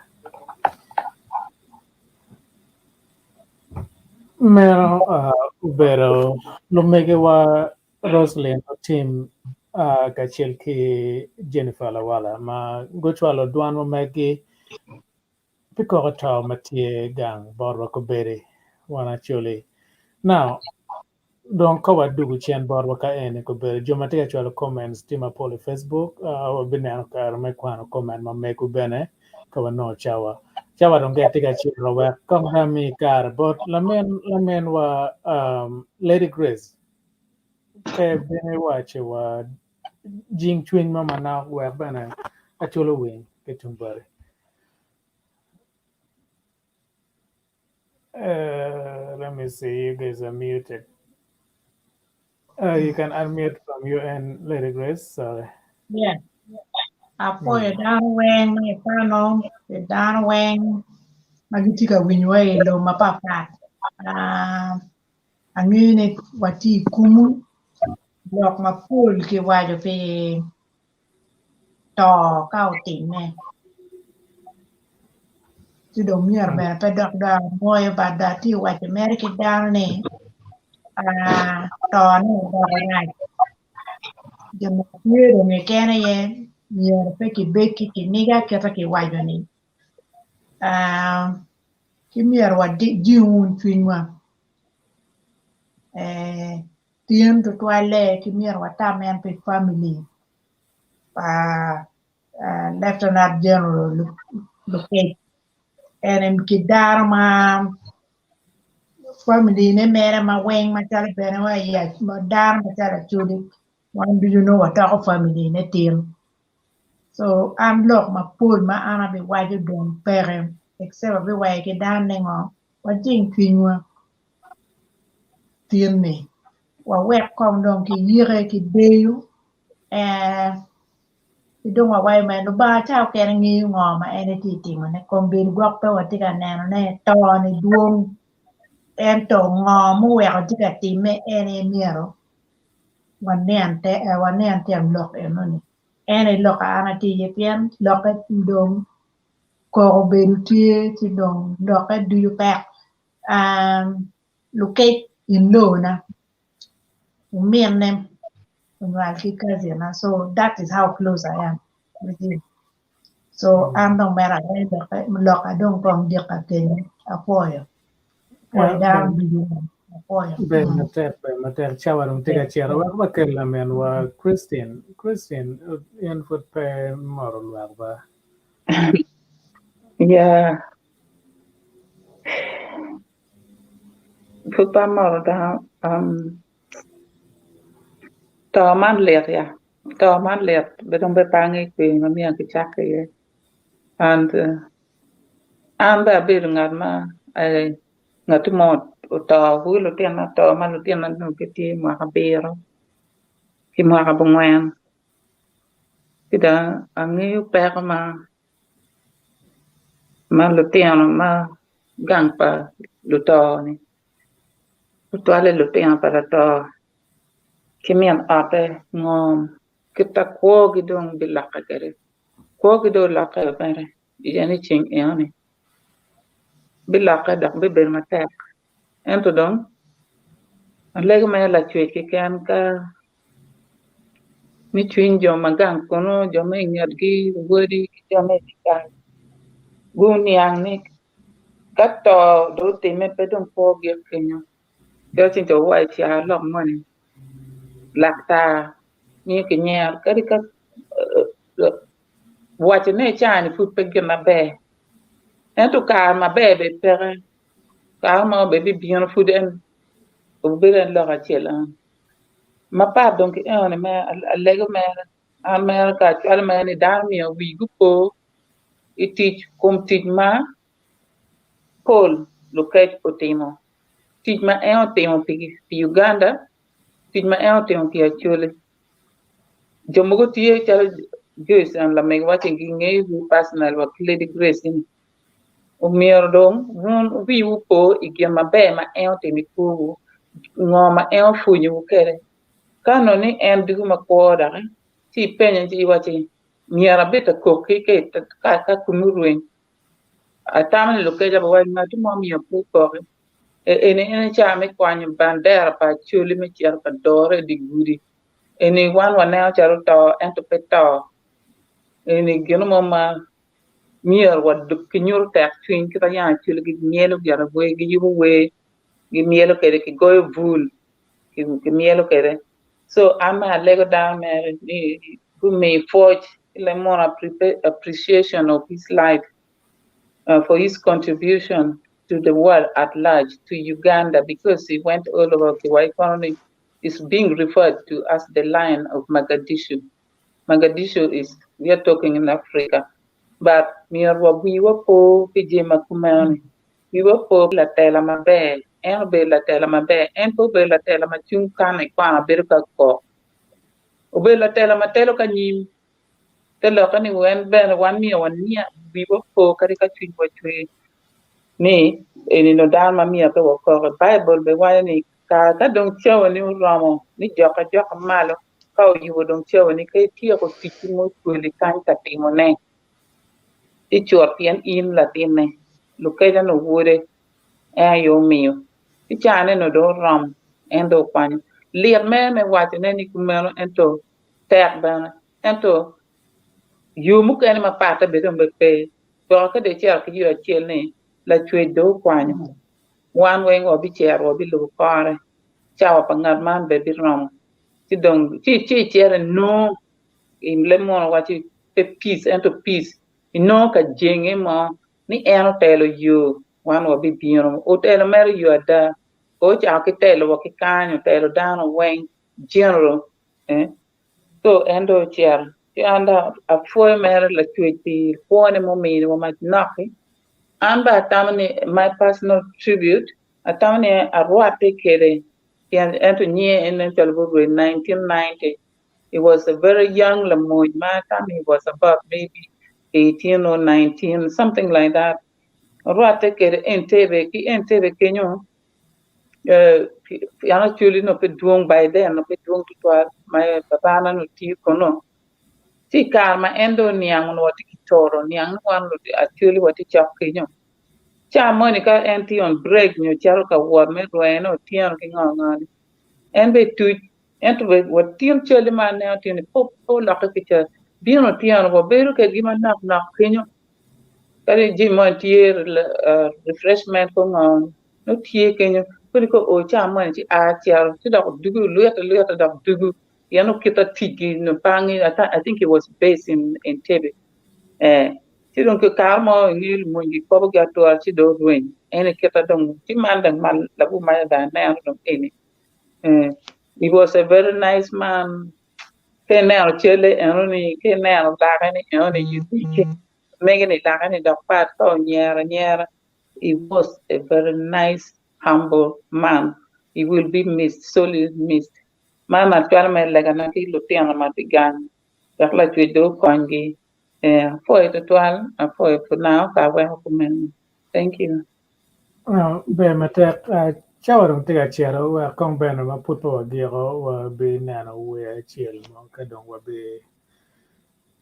Meno uh, obedo lumegiwa Roselyn Otim kacel ki Jennifer Lawala ma gucwalo dwan ma meggi pi koko to ma tye gang botwa kobedi wan Acholi. Now, dong ka wadugu cen botwa ka eni kobedo jo ma tye ka cwalo comments tye mapol i Facebook, wabineno kare me kwano comment ma mego bene ka wanongo cawa. Cawa dong tye ka cito wek kong ami kare bot lamin laminwa Lady Grace Pe bene iwaco wa jing cwiny mo manok wek bene acul owiny ki tung boti. Let me see, you guys are muted. You can unmute from your end, Lady Grace. Sorry. Yeah. Apwoyo dano weng ma i pano, ki dano weng ma gitye ka winyowa i lobo mapatpat. Ah, Angeyo ni watye i kumu lok mapol kiwaco pi to ka otimme. Ci dong myero bene pe dok dong anwoyo but dong atye ka waco mere ki dano ni ah, to-ne odoko rac. Gin ma tye dong keken aye myero pe kibed ki kiniga kite kiwaco ni ah, ki myero wajing wun cwinywa eh, tin tutwalle ki myero watam en pi family pa Lieutenant General Lukec en ki dano ma family ne mere ma weng macalo bene wa i dano macalo Acholi wan ducu nongo watoko family ne tin so an lok mapol ma an abiwaco dong peke except abiwaco ki dano ni ngo wajing cwinywa tin ni wawek kong dong kiyike ki deyo Ki dong wawaco mere Lubanga ca okene ngeyo ngo ma en etye ka timone kombeddi gwok pe watye ka nenone to-ni dwong ento ngo muweko tye ka timme en aye myero wanen te wanen tyen lok enoni en aye lok a an atye iye pien lokke dong koko obedo tye ci dong lokke ducu pek lukec in lona ominne onywal ki cousin na so that is how close I am with him. So an dong mere aye loka dong kong dika kenyo apwoyo. Apwoyo dano ducu apwoyo. Ber matek, ber matek. Cawa dong tye ka cito. Wek wakel laminwa Christine. Christine, in pud pe moro lwak ba? Yeah. Pud pe amoro dano to man lit ya to man lit be dong pe ange kwe ma myero kicak iye and an bene abedo ngat ma ngat mo oto ki lutino oto ma lutino nongo gitye mwaka abiro ki mwaka abongwen ci dong angeyo peko ma ma lutino ma gang pa luto-ni tutwalle lutino pa lato ki min otte ngo kit ma kwogi dong bilokke kwede kwogi dong olokke mere pien i ceng enoni bilokke dok bibedo matek ento dong alego mere lacwec keken ka me cwiny jo ma gang kunu jo ma i ngetgi wadi ki jo ma i dye kal guniang ni ka to dong otimme pe dong kwo gik kenyo calo ceng ca wuwaco i carolok moni laktar miyo kinyero kadi ka wacone i caa-ni pud pe gin maber ento kare maber bene peke kare mo bene bibino pud en obedo en lok acel eno. Mapat dong ki enoni me alego mere an mere ka acwalo mere ni dano myero wigi opo i tic kom tic ma Paul Lukec otimo, tic ma en otimo pi Uganda, tic ma en otimo pi Acholi. Jo mogo tye calo Joyce and lamego waco ni gingeyo personal wa ki Lady Grace ni Omyero dong wun wiwu opo i gin maber ma en otimo i kwowu, ngo ma en opwonyowu kwede. Ka onongo ni en dugo makwo doki, ci ipenye ci iwacci, Myero abed ka koki ka komi orweny. Atamo ni lukeca biwaco ngat mo myero pe okoki. Eni en aye cawa me kwanyo bandera pa Acholi me cito ka dore i dye gudi. Eni wan waneno calo to ento pe to. Eni gin mo ma myero kinyuto tekcwiny kit ma yam Acholi gimyelo gire wer giyubo wer gimyelo kwede kigoyo bul kimyelo kwede so an mere alego dano mere ni gumi pwoc ki lemon appreciation of his life for his contribution to the world at large to Uganda because he went all over kiwaco ni is being referred to as the lion of Mogadishu. Mogadishu is we are talking in Africa but myero wa wiwa po pi jami ma kumeno ni wiwa po pi latela maber en obedo latela maber en pe obedo latela ma cung kano ikwana bedo ka kok obedo latela ma telo ka nyim te lokke ni wen bene wan myero waniang wiwa po kadi ka cwinywa cwer ni eni nongo dano ma myero pe wakoki Baibul bene waco ni kare ka dong cawani oromo ni jok ajoka malo Ka oyubo dong cawani ka ityeko ticci ma ocwali kany ka timone, ci cut pien in latinne. Lukeca nongo wode en aye omiyo ci cane nongo dong oromo en dong okwanyo lit mere me wacone ni kumeno ento tek bene ento yo mukene mapatte bene dong pe gwoko ka dong icito ki yo acel ni lacwec dong okwanyo wan weng wabicito wabilubo kore cawa pa ngat man bene biromo ci dong ci icito inongo i leb munu waco pe peace ento peace inongo ka jenge mo ni en otelo yo wan wabibino otelo mere yo ada pe ocako ki telo wa ki kany otelo dano weng general eh so en dong ocito ci an dong apwoyo mere lacwec pi kwone ma ominiwa manok-ki an bene atamo ni my personal tribute atamo ni arwatte kwede pien ento nyinge en nen calo gurweny 1990 He was a very young lamony ma atamo he was about maybe 18 or 19 something like that. Orwatte kwede Entebbe ki Entebbe kenyo pien Acholi onongo pe dwong by then onongo pe dwong tutwal ma babana onongo tiyo kunu. Ci i kare ma en dong oniang onongo watye ki toro oniang ni wan Acholi watye cok kenyo. Ca moni ka en tye on break nyo cito ka wot me rwene otyeno ki ngo ngo ni en bene tuc Ento bene watin calle ma aneno tye ni pe olokke ki cal. Bino otyeno wabedo kwedgi manok nok kenyo kadi jami moni tye refreshment ko ngo nongo tye kenyo kadi ka oo cawa moni ci a cito ci dok dugo lwite lwite dok dugo pien nongo kit ma ticgi nyo pe angeyo I think he was based in Entebbe ci dong kare mo inge lumony gikobogi atura ci dong orweny en aye kite dong ci man dong labur maca dong aneno dong eni. He was a very nice man. Ka ineno calle enoni, ka ineno lake ni enoni, you think mege ni lake ni dok pat ka onyero anyera. He was a very nice, humble man. He will be missed, sorely missed. Man acwalo mere legana ki lutino ma tye gang wek Lacwec dong okonygi. Apwoyo tutwal, apwoyo for now ka aweko kumeno. Thank you. Ber matek. Cawa dong tye ka cito wek kong bene ma pud pe wagiko wabineno wer acel mo ka dong wabi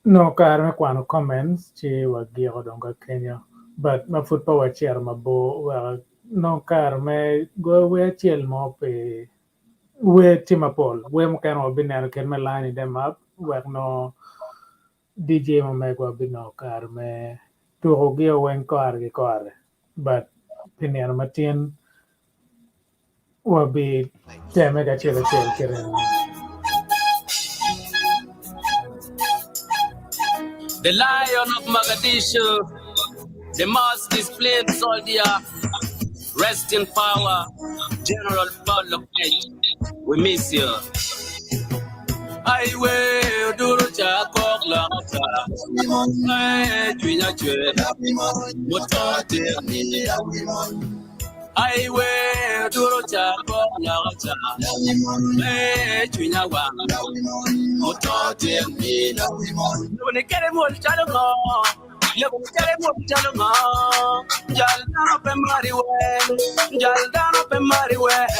nongo kare me kwano comments ci wagiko dong ka kenyo but ma pud pe wacito mabor wek anong kare me goyo wer acel mo pi wer tye mapol wer mukene wabineno kit me lining them up wek nongo DJ ma megwa binongo kare me tuko gi weng kore ki kore but pi nino matin wabi teme kacel acel kite ni. The Lion of Mogadishu, the most disciplined soldier, rest in power, General Paul Lokech, we miss you. Aiwe oduro ca kok loka ca Ee cwinya cwer muto tir Aiwe oduro ca kok loka ca Ee cwinya wang muto tir Lobo ni kede mwol calo ngo Lobo ni kede mwol calo ngo Jal dano pe mari weng Jal dano pe mari weng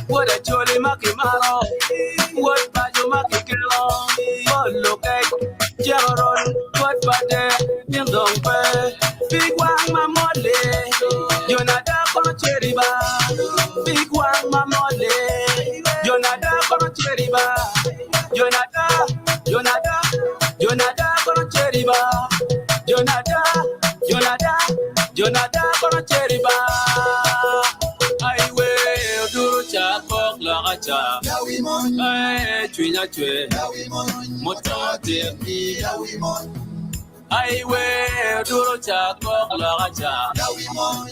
Wod Acholi ma kimaro Wod paco ma kikelo Pol lukec Ceko rol Wod pate Gin dong pe Pig wang ma mole Jonada kono ceri ba Pig wang ma mole Jonada kono ceri ba Jonada Jonada Jonada kono ceri ba Jonada Jonada Jonada kono ceri ba Aiwe oduro ca kok loka ca Ee cwinya cwer muto tir Aiwe oduro ca kok loka ca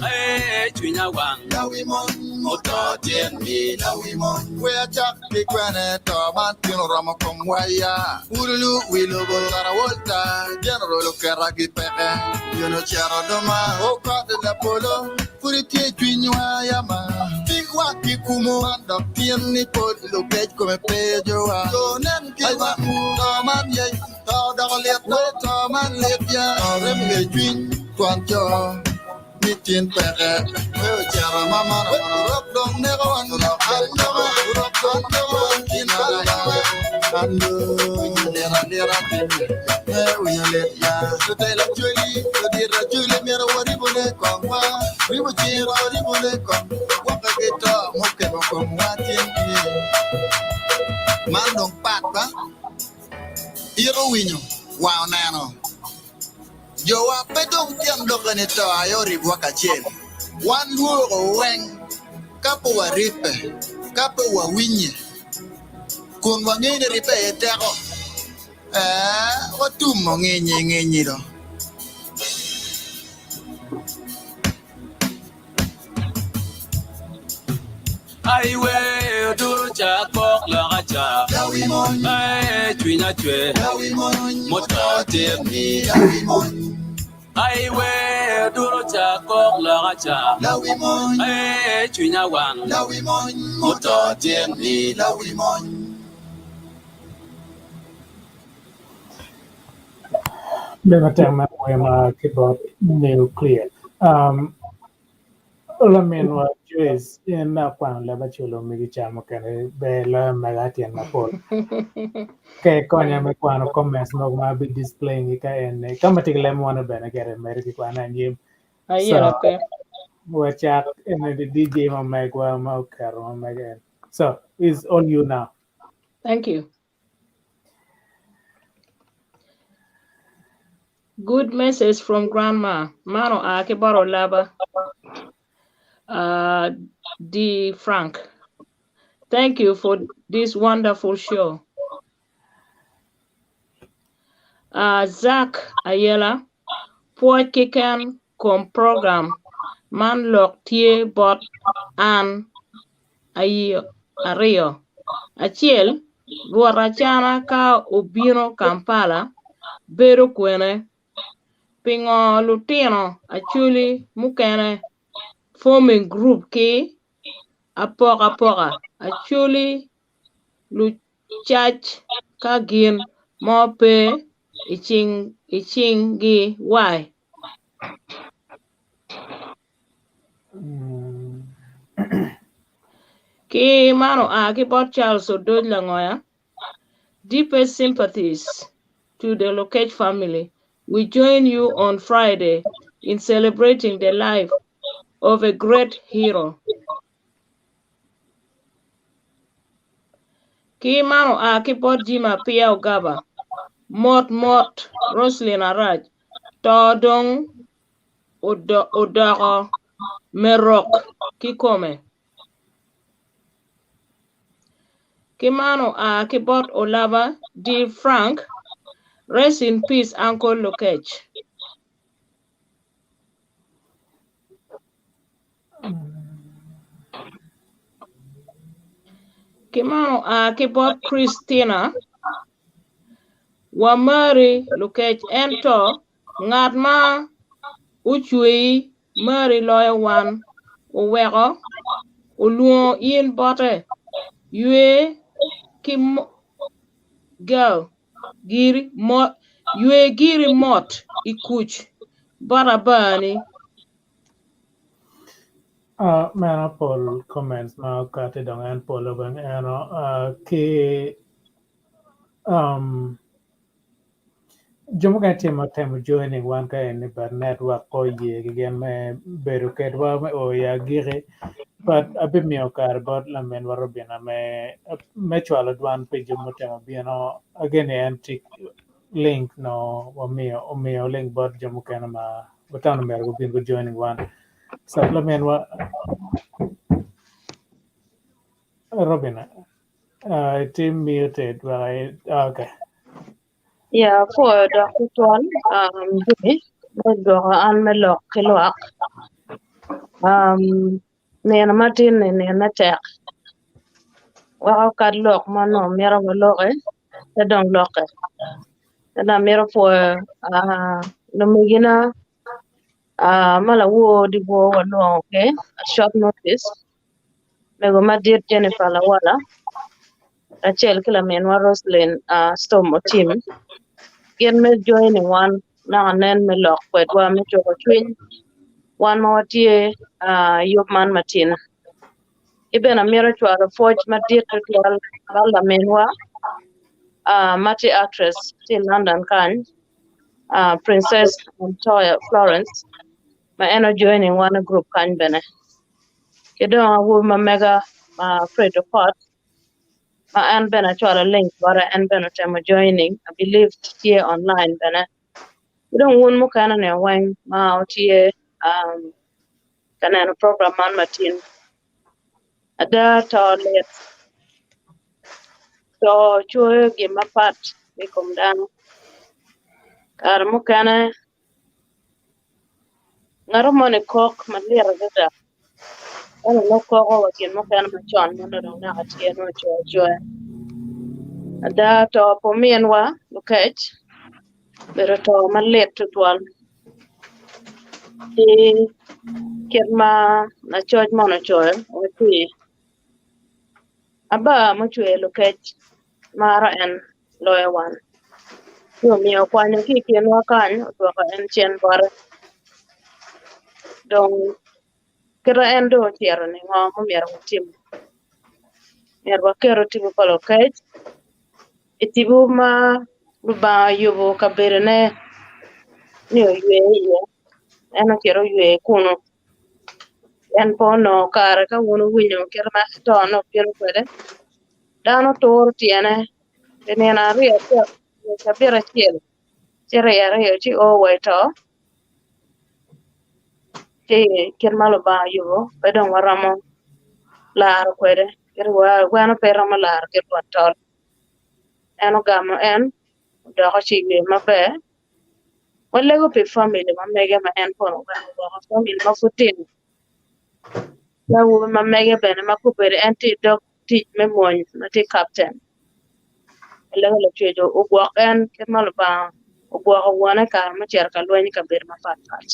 Ee cwinya wang muto tir We acak ki kwene to man tin oromo kom waya Ululu wi lobo Tarawolta General oketa ki peke Yono cero doma okot lapolo Pud itye i cwinywa ya ma Pig wak ki kumu man dok tyen ni pol lukec kome pe jowa Jo nen ki wangwu to man yec to doko lit we to man lit ya To rem nge cwiny twon co ni tin peke we ocito ma mono mono rok dong neko wan rok an noko rok dong neko wan tin alaba an do winyo lit alita tin me winyo lit ya Lutela cweli ludito acweli myero waribone kongwa. Myero waribune kong, gwokke ki to mukemo komwa tyen-ni. Man dong pat ba? Ito owinyo, wang oneno. Jowa pe dong tyen lokke ni to aye oribwa kacel. Wan lworo weng ka pe waribbe, ka pe wawinye, kun wangeyo ni ribbe aye teko. Ee, watumo nginyi nginyi do. Ai wer oduro ca kok loka ca Ee cwinya cwer muto tit Ai wer oduro ca kok loka ca Ee cwinya wang muto tit. Bene matek me wer ma ki bot Nuclear. Um, Laminwa Joyce, in akwano leb Acholi omigi ca mukene ber loyo mega tyen mapol. Ka ikonya me kwano comments mogo ma abi displaying ka en ka ma tye ki leb munu bene gire medo ki kwana anyim. So, Ayera pe. wacak ene di DJ ma megwa ma oketo ma mege en. So, it's all you now. Thank you. Good message from grandma. Man oa ki bot Olaba. Uh, D. Frank. Thank you for this wonderful show. Uh, Zach Ayela, pwoc keken kom program man lok tye bot an aryo. Acel, Rwot Acana ka obino Kampala bedo kwene? Pingo lutino Acholi mukene forming group ki apokapoka Acholi lucac ka gin mo pe icing gi why? Ki man oa ki bot Charles Odoc Langoya, Deepest sympathies to the Lokech family. We join you on Friday in celebrating the life of a great hero. Ki man oa ki bot Jim Apia Ogaba, Mot mot Roslyn Arach, to dong odoko me rok kikome. Ki man oa ki bot Olaba D. Frank, Rest in peace Uncle Lokech. Ki man oa ki bot Christina, Wamari Lokech ento Ngat ma ocweyi mari loyo wan, oweko olwongo in bote. Ywe ki girl giri mot, ywe giri mot i kuc bot abani. Meno pol comments ma okati dong en polo bene eno ki Jo mukene tye ma temo joining wan ka eni but network pe oye ki gin me bedo kedwa me o i agiki but abimiyo kare bot laminwa Robina me cwalo dwan pi jo mutemo bino ageni en tye link no wamiyo omiyo link bot jo mukene ma watamo ni myero gubin gu joining wan so laminwa Robina itye muted wek okay. Ya apwoyo dok tutwal Jimmy me dwoko an me lok ki lwak nino matin ni nine tek weko kad lok ma onongo mito waloki pe dong lokke ento amito pwoyo lumegina ma lawor dyewor walwongo ki short notice mego madit Jennifer Lawala kacel ki laminwa Roslyn Storm Otim gin me joining wan naka nen me lok kwedwa me cuko cwiny wan ma watye i yub man matin. Ki bene amito cwalo pwoc madit tutwal bot laminwa ma tye actress tye i London kany Princess Montoya Florence. ma en ojoining wan i group kany bene. Ki dong awobi ma mega ma Fred Okot ma en bene acwalo link bote en bene otemo joining I believe tye online bene. Ki dong wun mukene ni weng ma wutye um, ka neno program man matin. Ada to lit, to cwoyo gin mapat i kom dano. Kare mukene ngat moni kok malit adada ento nongo koko wa gin mukene macon ma nongo dong naka tye nongo ocoyo acoya. Ada to pa ominwa Lukec obedo to malit tutwal ki kit ma lacoc moni ocoyo wacci Aba mucweyo Lukec maro en loyo wan. Ci omiyo okwanyo ki i kinwa kany odwoko en cen bote. Dong kite en dong ocito ni ngo ma myero watim? Myero waketo tipo pa Lukec i tipo ma Lubanga oyubo kabedone ni oywe iye. En ocito oywe kunu. En pe onongo kare ka wun wuwinyo kit ma to-ne obino kwede. Dano turo tyene pi nino aryo adek nyo cabit acel ci ryo aryo ci o wa i to. Ci kit ma Lubanga oyubo pe dong waromo laro kwede kit weno pe romo laro ki rwot tol. En ogamo en odoko ci ywe maber. Walego pi famili ma mege ma en kono oweko woko, famili ma pud tino. Ki awobi ma mege bene ma kobedo en tye i dog tic me mony ma tye kapten. Walego Lacwec ogwok en kit ma Lubanga ogwoko wone i kare me cito ka lweny i kabedo mapatpat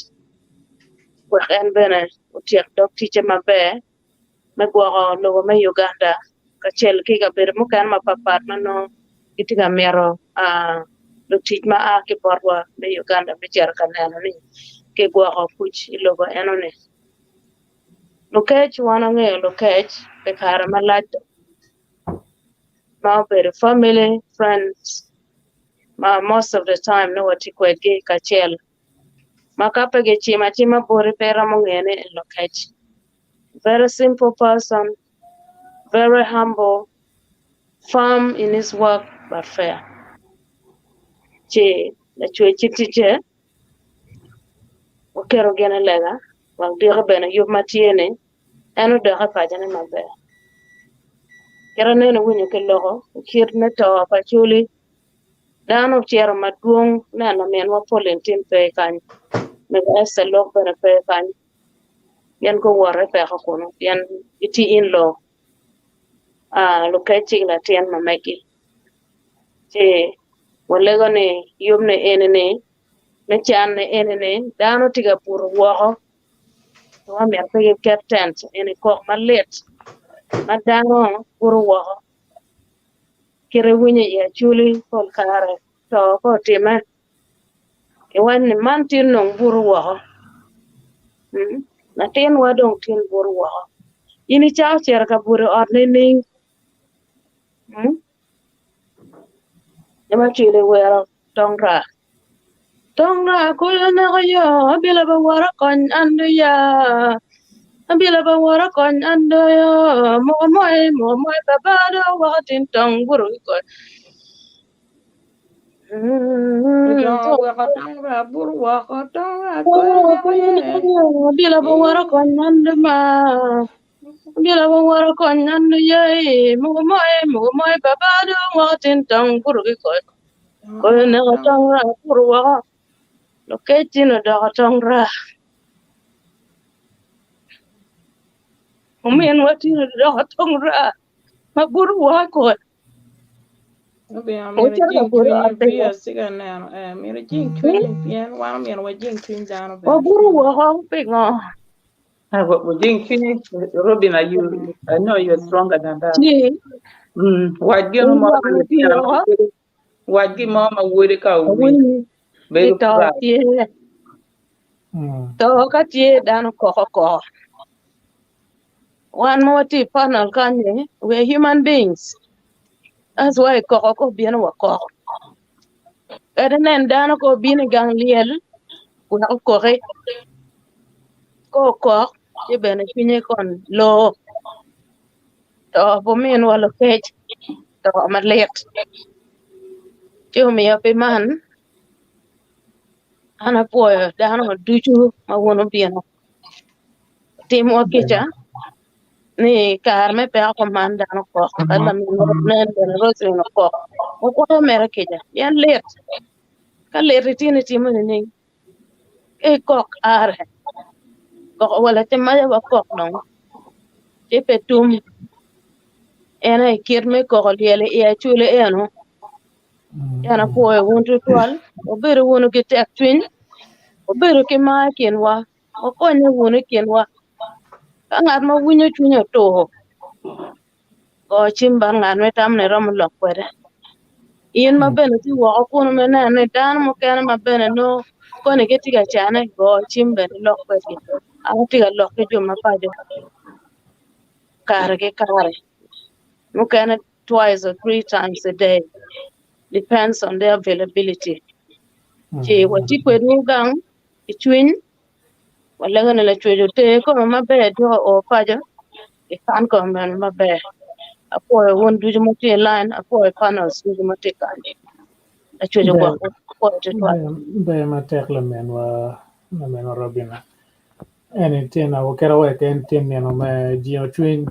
wek en bene otyek dog ticce maber me gwoko lobo me Uganda kacel ki kabedo mukene mapatpat ma nongo gitye ka mito lutic ma a ki botwa me Uganda me cito ka neno ni kigwoko kuc i lobo enoni. Lukec wan wangeyo lukec pi kare malac dong ma obedo family, friends ma most of the time nongo watye kwedgi kacel ma ka pe gicimo acima boti pe iromo ngeyo ni en lukec. Very simple person, very humble, firm in his work but fair. Ci lacwec ki ticce waketo gin i lega wek diki bene yub ma tye ni en odok i pacone maber. Kit aneno iwinyo ki loko i kit me to pa Acholi, dano ocito madwong neno minwa Pauline tin pe kany, mego Esther Lok bene pe kany, gin guwoto i peko kunu pien gitye in-law lukec ki latin ma megi. Ci walego ni yub ni eni ni me can ni eni ni dano tye ka buto woko wa myero pe giket tent eni kok malit ma dano buto woko kite winyo i Acholi pol kare to ka otime iwaco ni man tin dong buto woko latinwa dong tin buto woko in icako cito ka buto i ot nining? Ema cwiny wero tong raa. Tong raa kulu neko yo abila ba wora kony an do ya abila ba wora kony an do yo moko moi moko moi ba ba do woko tin tong buru ki kony. Odongo weko tong raa buru woko tong raa kulu neko ye. Abila ba wora kony an do ma Abila ba wora kony an do ye moko moi moko moi ba ba do woko tin tong buru ki kony. Koyo neko tong raa buru woko. Lokec tin odoko tong raa. Ominwa tin odoko tong raa ma buru woko i kome. Obino myero Wucito ka ijing buto i cwinyi ot pingo? via ci ka neno eh myero ijing cwinyi pien wan omyero wajing cwiny dano bene. Wabuto woko pingo? Ah, Wajing cwinyi Robin, are you, I know you're stronger than that. Ci Wac gin wun mo lwak ma ma tye litino ma woko wode, wac gin mo ma wode ka owinyo awinyi ni bedo to proud. tye. To ka tye dano koko koko. Wan ma watye i panel kany-ni, we are human beings. That's why koko ko bino wakoko. Kadi inen dano ko obino i gang lyel wek okoki. Ka okok ci bene cwinye kon loo. To pa ominwa Lokec to malit. Ci omiyo pi man an apwoyo dano ducu ma wun obino timwa kica ni kare me peko kuman dano kok ka laminwa nen bene Roselyn okok wakwayo mere kica pien lit ka lit itino itimo nining? Ka ikok are, koko wa lacen maca wakok dong ci pe tum. En aye kit me koko lyel i Acholi eno. En apwoyo wun tutwal, wubedo wunu ki tekcwiny, wubedo ki mar i kinwa, wukonye wunu i kinwa. Ka ngat ma winyo cwinye otur, go cim bot ngat ma itamo ni iromo lok kwede. In ma bene itye woko kunu me neno ni dano mukene ma bene nongo koni gitye ka cane, go cim bene ilok kwedgi. An atye ka lok ki jo ma paco kare ki kare, mukene twice or 3 times a day, depends on their availability. Ci watye kwedwu gang i cwiny, walego ni Lacwec oter kome maber dok oo paco, ikan kome bene maber. Apwoyo wun ducu ma tye i line, apwoyo panels ducu ma tye kany. Lacwec ogwok apwoyo tutwal. Ber matek laminwa Robina. Eni tye na waketa wek en tye nino me jingo cwiny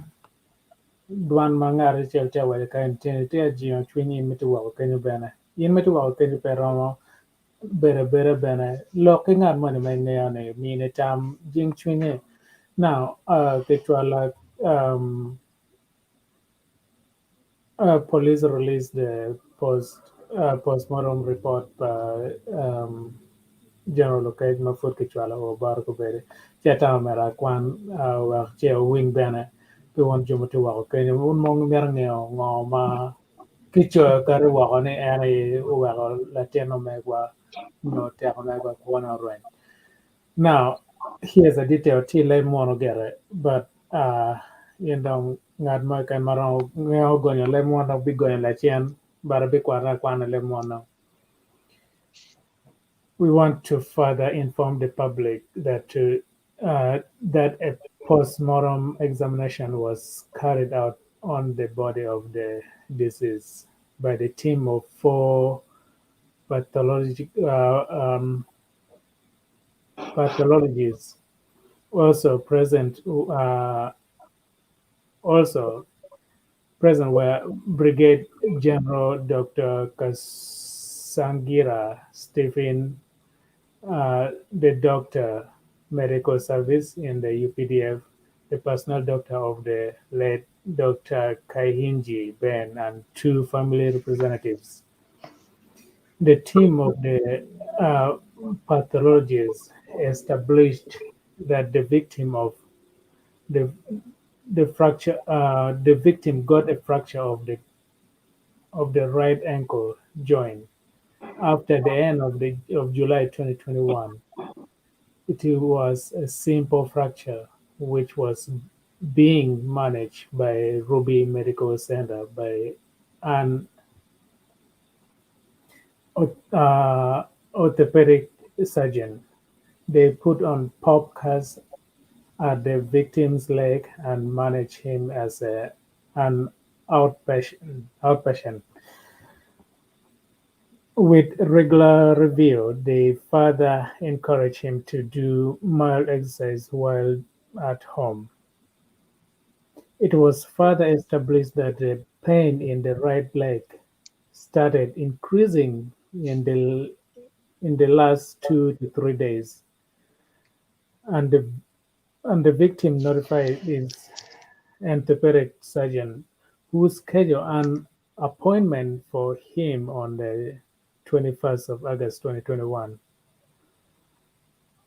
dwan ma ngat acel tye ka waco ka en tye tye ka jingo cwiny in ma itye woko kenyo bene. In ma itye woko kenyo pe romo bedo abeda bene lok ki ngat moni ma ingeyo ni mine tam jing cwinye. Now kicwalo police released the postmortem report pa General Okech ma pud kicwalo o bot kobedi ci atamo mere akwan wek ce owiny bene pi wun jo ma tye woko kenyo wun mogo imito ngeyo ngo ma kicoyo kati woko ni en aye oweko latin omegwa nyo oteko omegwa kwone orweny. Now here's a detail tye i leb munu gire but in dong ngat mo keken ma romo ngeyo gonyo leb munu bigonyo lacen but abikwane akwana i leb munu. We want to further inform the public that a postmortem examination was carried out on the body of the deceased by the team of 4 pathologists. Also present were Brigade General Dr. Kasangira Stephen, the doctor medical service in the UPDF, the personal doctor of the late Dr. Kaihinji Ben, and 2 family representatives. The team of the pathologists established that the victim got a fracture of the right ankle joint after the end of July 2021. It was a simple fracture which was being managed by Ruby Medical Center by an orthopedic surgeon. They put on pop cast at the victim's leg and managed him as an outpatient. With regular review, they further encouraged him to do mild exercise while at home. It was further established that the pain in the right leg started increasing in the last 2 to 3 days, and the victim notified his orthopedic surgeon, who scheduled an appointment for him on the 21st of August 2021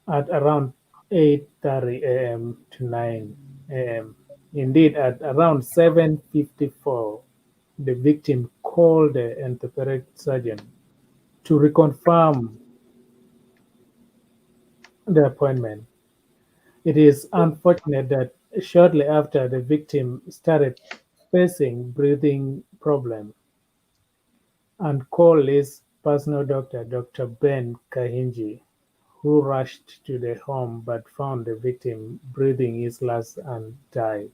at around 8:30 a.m. to 9 a.m. Indeed, at around 7:54, the victim called the orthopedic surgeon to reconfirm the appointment. It is unfortunate that shortly after, the victim started facing breathing problem and called his personal doctor, Dr. Ben Kahinji, who rushed to the home but found the victim breathing his last and died.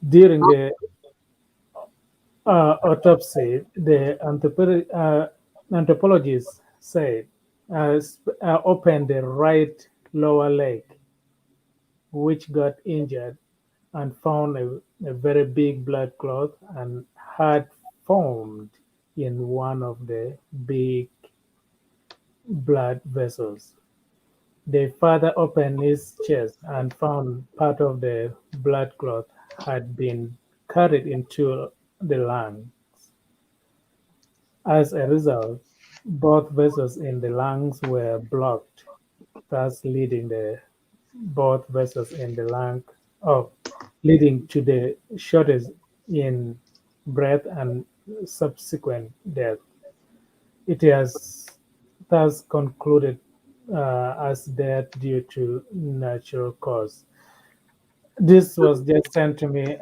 During the autopsy, the anthropologist said opened the right lower leg, which got injured, and found a very big blood clot and had formed in one of the big blood vessels. They further opened his chest and found part of the blood clot had been carried into the lungs. As a result, both vessels in the lungs were blocked, thus leading the both vessels in the lung of leading to the shortage in breath and subsequent death. It has thus concluded as death due to natural cause. This was just sent to me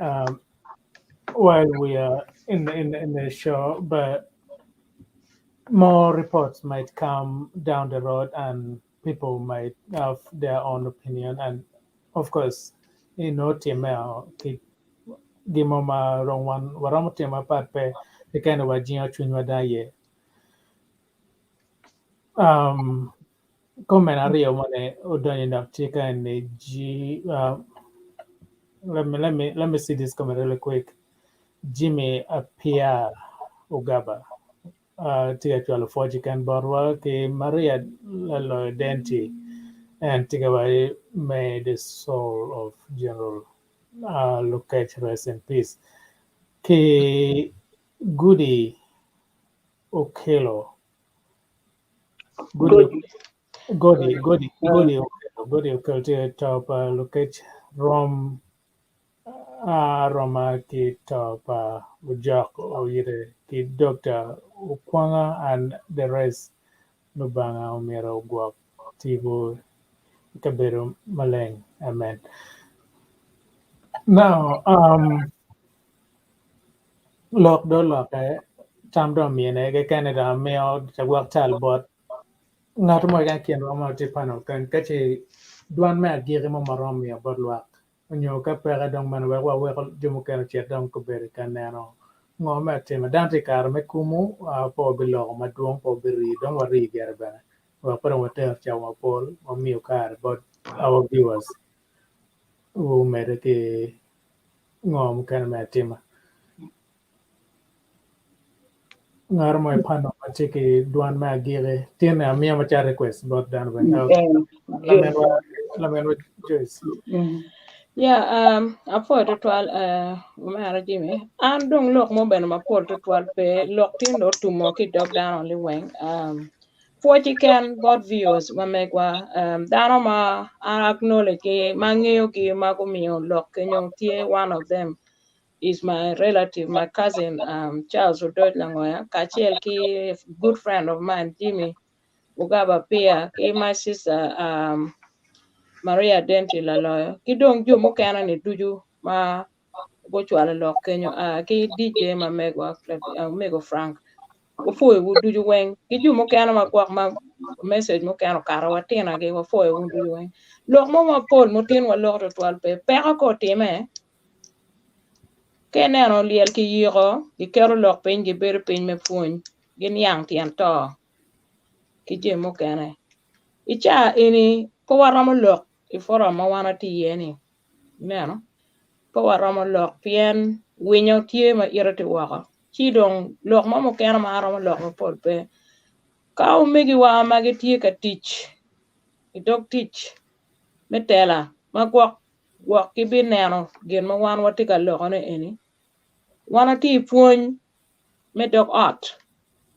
while we are in the show, but more reports might come down the road and people might have their own opinion. And of course, in OTML, gimo ma rong wan waromo timo pat pe keken wa jingo cwinywa da ye. Comment aryo mane odonyo dok tye ka ni G let me see this comment really quick. Jimmy Apia Ugaba tye ka cwalo pwoc keken botwa ki Maria Laloyo Denti and tye ka waco may the soul of General Lokech rest in peace. Ki Goody Okelo Goody Godi Godi Godi Okelo Godi Okelo tye to pa Lokech rom aroma ki to pa Ojok Oyite ki Dr. Okwanga and the rest Lubanga omyero ogwok tipo i kabedo maleng. Amen. Now, lok do loke tam do mine kekene do amiyo cagwok tal bot ngat mo keken kin romo tye panel kany ka ce dwan me agiki mo marom miyo bot lwak onyo ka peke dong meno wek waweko jo mukene ocit dong kobedo ka neno ngo me atima dano tye i kare me kumu pe wabiloko madwong pe wabirii dong warii gire bene wek pe dong water cawa mapol wamiyo kare bot our viewers umede ki ngo mukene me atima ngat mo i panel ma tye ki dwan me agiki tin amiyo macalo request bot dano bene laminwa Joyce. Yeah, apwoyo tutwal omera Jimmy. An dong lok mo bene mapol tutwal pe lok tin dong otumo ki i dog dano liweng. Pwoc keken bot viewers ma megwa dano ma an acknowledge ki ma angeyogi ma gumiyo lok kenyo tye one of them is my relative, my cousin Charles Odoj Langoya, kacel ki good friend of mine Jimmy Ugaba Pia, ki my sister Maria Denti Laloyo, ki dong jo mukene ni ducu ma gucwalo lok kenyo ki DJ ma megwa omego Frank. Wapwoyowu ducu weng ki jo mukene ma gwok ma message mukene okato watinagi wapwoyowu ducu weng. Lok mo mapol mutin waloko tutwal pe peko ka otime ka ineno lyel kiyiko giketo lok piny gibedo piny me pwony giniang tyen to ki jami mukene. I caa eni pe waromo lok i forum ma wan watye iye ni ineno pe waromo lok pien winyo tye ma ite tye woko ci dong lok mo mukene ma aromo lok mapol pe. Ka omegiwa ma gitye ka tic i dog tic me tela ma gwok gwok gibineno gin ma wan watye ka lokone eni wan watye i pwony me dog ot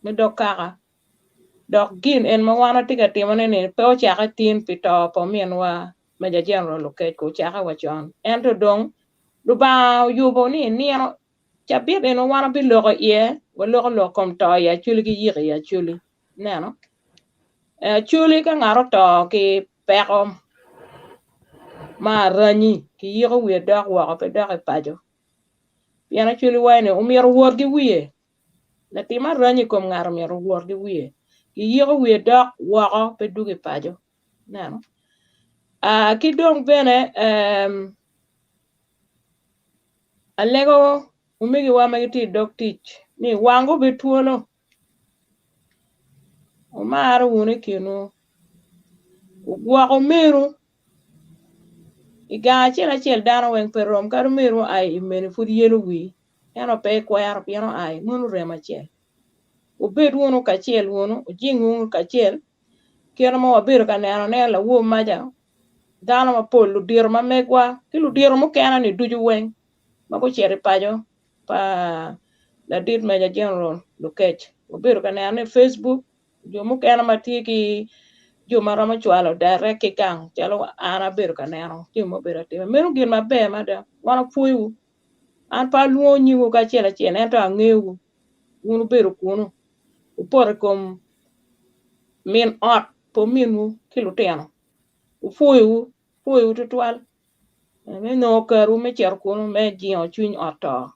me dog kaka dok gin en ma wan watye ka timone ni pe ocake tin pi to pa ominwa Major General Lokech ko ocake wa con ento dong Lubanga oyubo ni nino cabit eno wan wabiloko iye waloko lok kom to i Acholi ki yiko i Acholi ineno Acholi ka ngat oto ki peko ma aranyi kiyiko wiye dok woko pe dok i paco pien Acholi waco ni omyero owot ki wiye latim aranyi i kom ngato myero owot ki wiye. Giyiko wiye dok woko pe dwogo i paco. Ineno? Ah, ki dong bene em, alego omegiwa ma gitye i dog tic ni wang gubed twolo. Wumaro wunu i kinwu. Wugwok omeru. I gang acel acel dano weng pe rom kadi omeru oa i meni pud yelo wii ento pe ikwero pien oa i wun lurem acel. Wubed wunu kacel wunu, wujing wunu kacel kit ma wabedo ka nenone lawor maca dano mapol ludito ma megwa ki ludito mukene-ni ducu weng ma gucito i paco pa ladit Major General Lukec. Wabedo ka nenone i Facebook, jo mukene ma tye ki jo ma romo cwalo direct ki gang calo an abedo ka neno jami ma obedo atime. Meno gin maber mada, wan wapwoyowu. An pe alwongo nyingwu ki acel acel ento angeyowu, wun wubedo kunu, wupoto i kom min ot pa ominwu ki lutino. Wupwoyowu, pwoyowu tutwal. Me nongo kerwu me cito kunu me jingo cwiny ot to.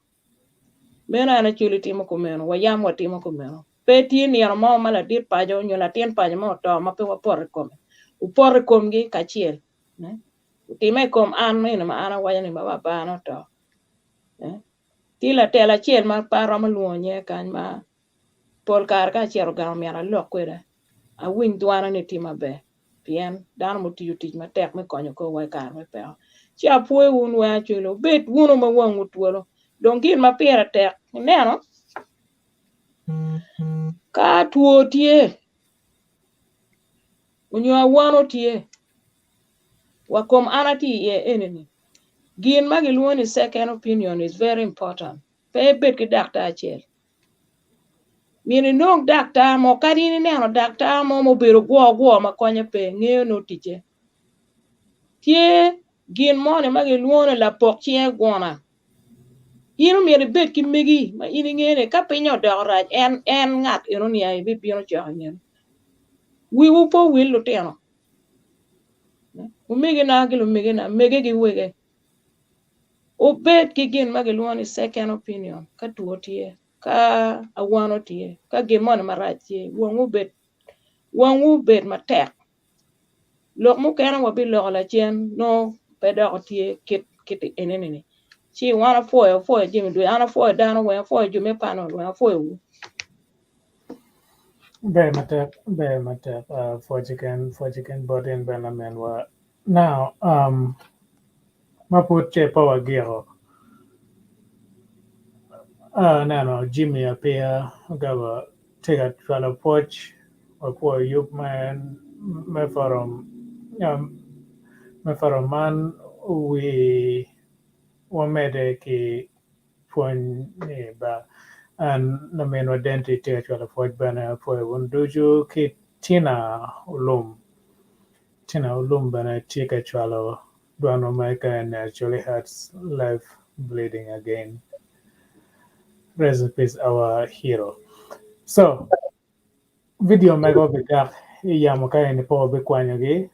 Meno en Acholi timo kumeno, wa yam watimo kumeno. Pe tye nino mo ma ladit paco nyo latin paco mo oto ma pe wapoto i kome. Wupoto i komgi kacel. Otime i kom an meno ma an awaco ni ma babana oto. Tye latela acel ma pe aromo lwongo nyinge kany ma pol kare ka acito gang myero alok kwede, awiny dwana ni tye maber. Pien dano mutiyo tic matek me konyo korwa i kare me peko. Ci apwoyo wun weng acwele, wubed wunu ma wangwu twolo. Dong gin ma pire tek, ineno, ka two tye, onyo awano tye, wa kom an atye iye eni-ni, gin ma gilwongo ni second opinion is very important. Pe ibed ki daktar acel. Myero inong daktar mo, kadi in ineno daktar mo ma obedo gwo gwo ma konye pe, ngeyo nongo ticce. Tye gin moni ma gilwongo ni lapok cinge guna. In omyero ibed ki megi ma in ingeyo ni ka pinye odoko rac en en ngat enoni aye bibino cok ingeti. Wiwu pe owil lutino. Omegina ki lumegina, mege ki wege. Wubed ki gin ma gilwongo ni second opinion ka two tye, ka awano tye, ka gin moni marac tye, wangwu obed wangwu obed matek. Lok mukene wabiloko lacen nongo pe dok tye kit kit enini-ni. Ci wan apwoyo apwoyo jami ducu, an apwoyo dano weng, apwoyo jo me panel weng, apwoyowu. Ber matek, ber matek. Uh, pwoc keken, pwoc keken bot in bene laminwa. Now, um, ma pud ce pe wagiko, aneno Jimmy Apia ogaba tye ka cwalo pwoc wapwoyo yub me me forum um, me forum man wi wamedde ki pwony ni ba an laminwa Denti tye ka cwalo pwoc bene apwoyo wun ducu ki Tina Olum Tina Olum bene tye ka cwalo dwanwa ma eka ni Acholi Hearts life bleeding again. Rest in peace our hero. So, video mego bigak i yamo ka eni pe wabikwanyogi.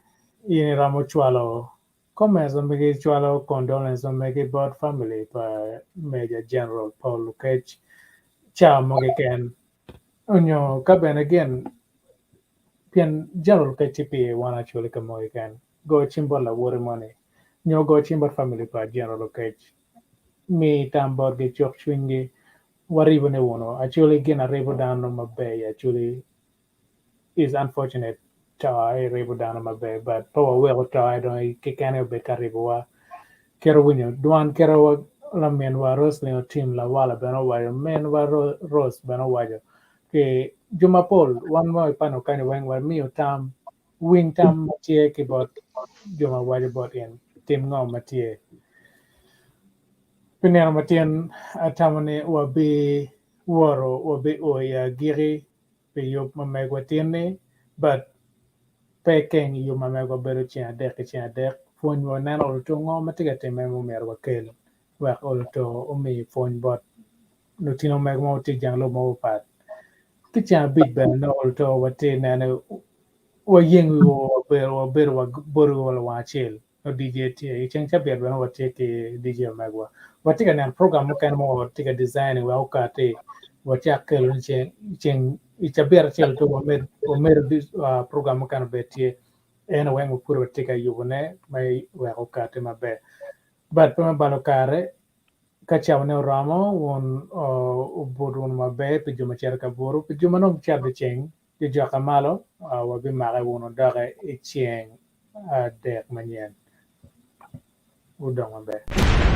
In iromo cwalo comments ma megi cwalo condolence ma megi bot family pa Major General Paul Lukec ca mo keken onyo ka bene gin pien General Lukec tye pi wan actually ka mo keken go cim bot lawoti moni nyo go cim bot family pa General Lukec mi tam botgi cuk cwinygi waribo ne wunu actually gin aribo dano maber actually is unfortunate to iribo dano maber but pe waweko to dong kekene obed ka ribowa kit winyo dwan kit laminwa Roslyn Otim Lawala bene owaco minwa Rose bene owaco ki jo mapol wan ma i pano kany weng wamiyo tam winy tam ma tye ki bot jo ma waco bot in tim ngo ma tye pi nino matin atamo ni wabi woro wabi o i agiki pi yub ma megwa tin-ni but pe keng yub ma megwa bedo ceng adek ki ceng adek pwony wa neno oluto ngo ma tye ka timme ma myero wakel wek oluto omi pwony bot lutino megwa ma tye i jang lobo mapapat ki ceng abic bene nongo oluto watye neno wayeng wiwa wabedo wabodo lawang acel nongo DJ tye i ceng cabit bene watye ki DJ omegwa. Watye ka neno program mukene ma watye ka designing wek okati. Wacak kelo ni ceng ceng i cabit acel to wamed wamedo program mukene obed tye. Eno weng pud watye ka yubone me wek okati maber. But pe me balo kare, ka cawane oromo, wun obut wunu maber pi jo ma cito ka buto, pi jo ma dong cito i ceng jojoka malo, wabimake wunu doki i ceng adek manyen. Wudong maber.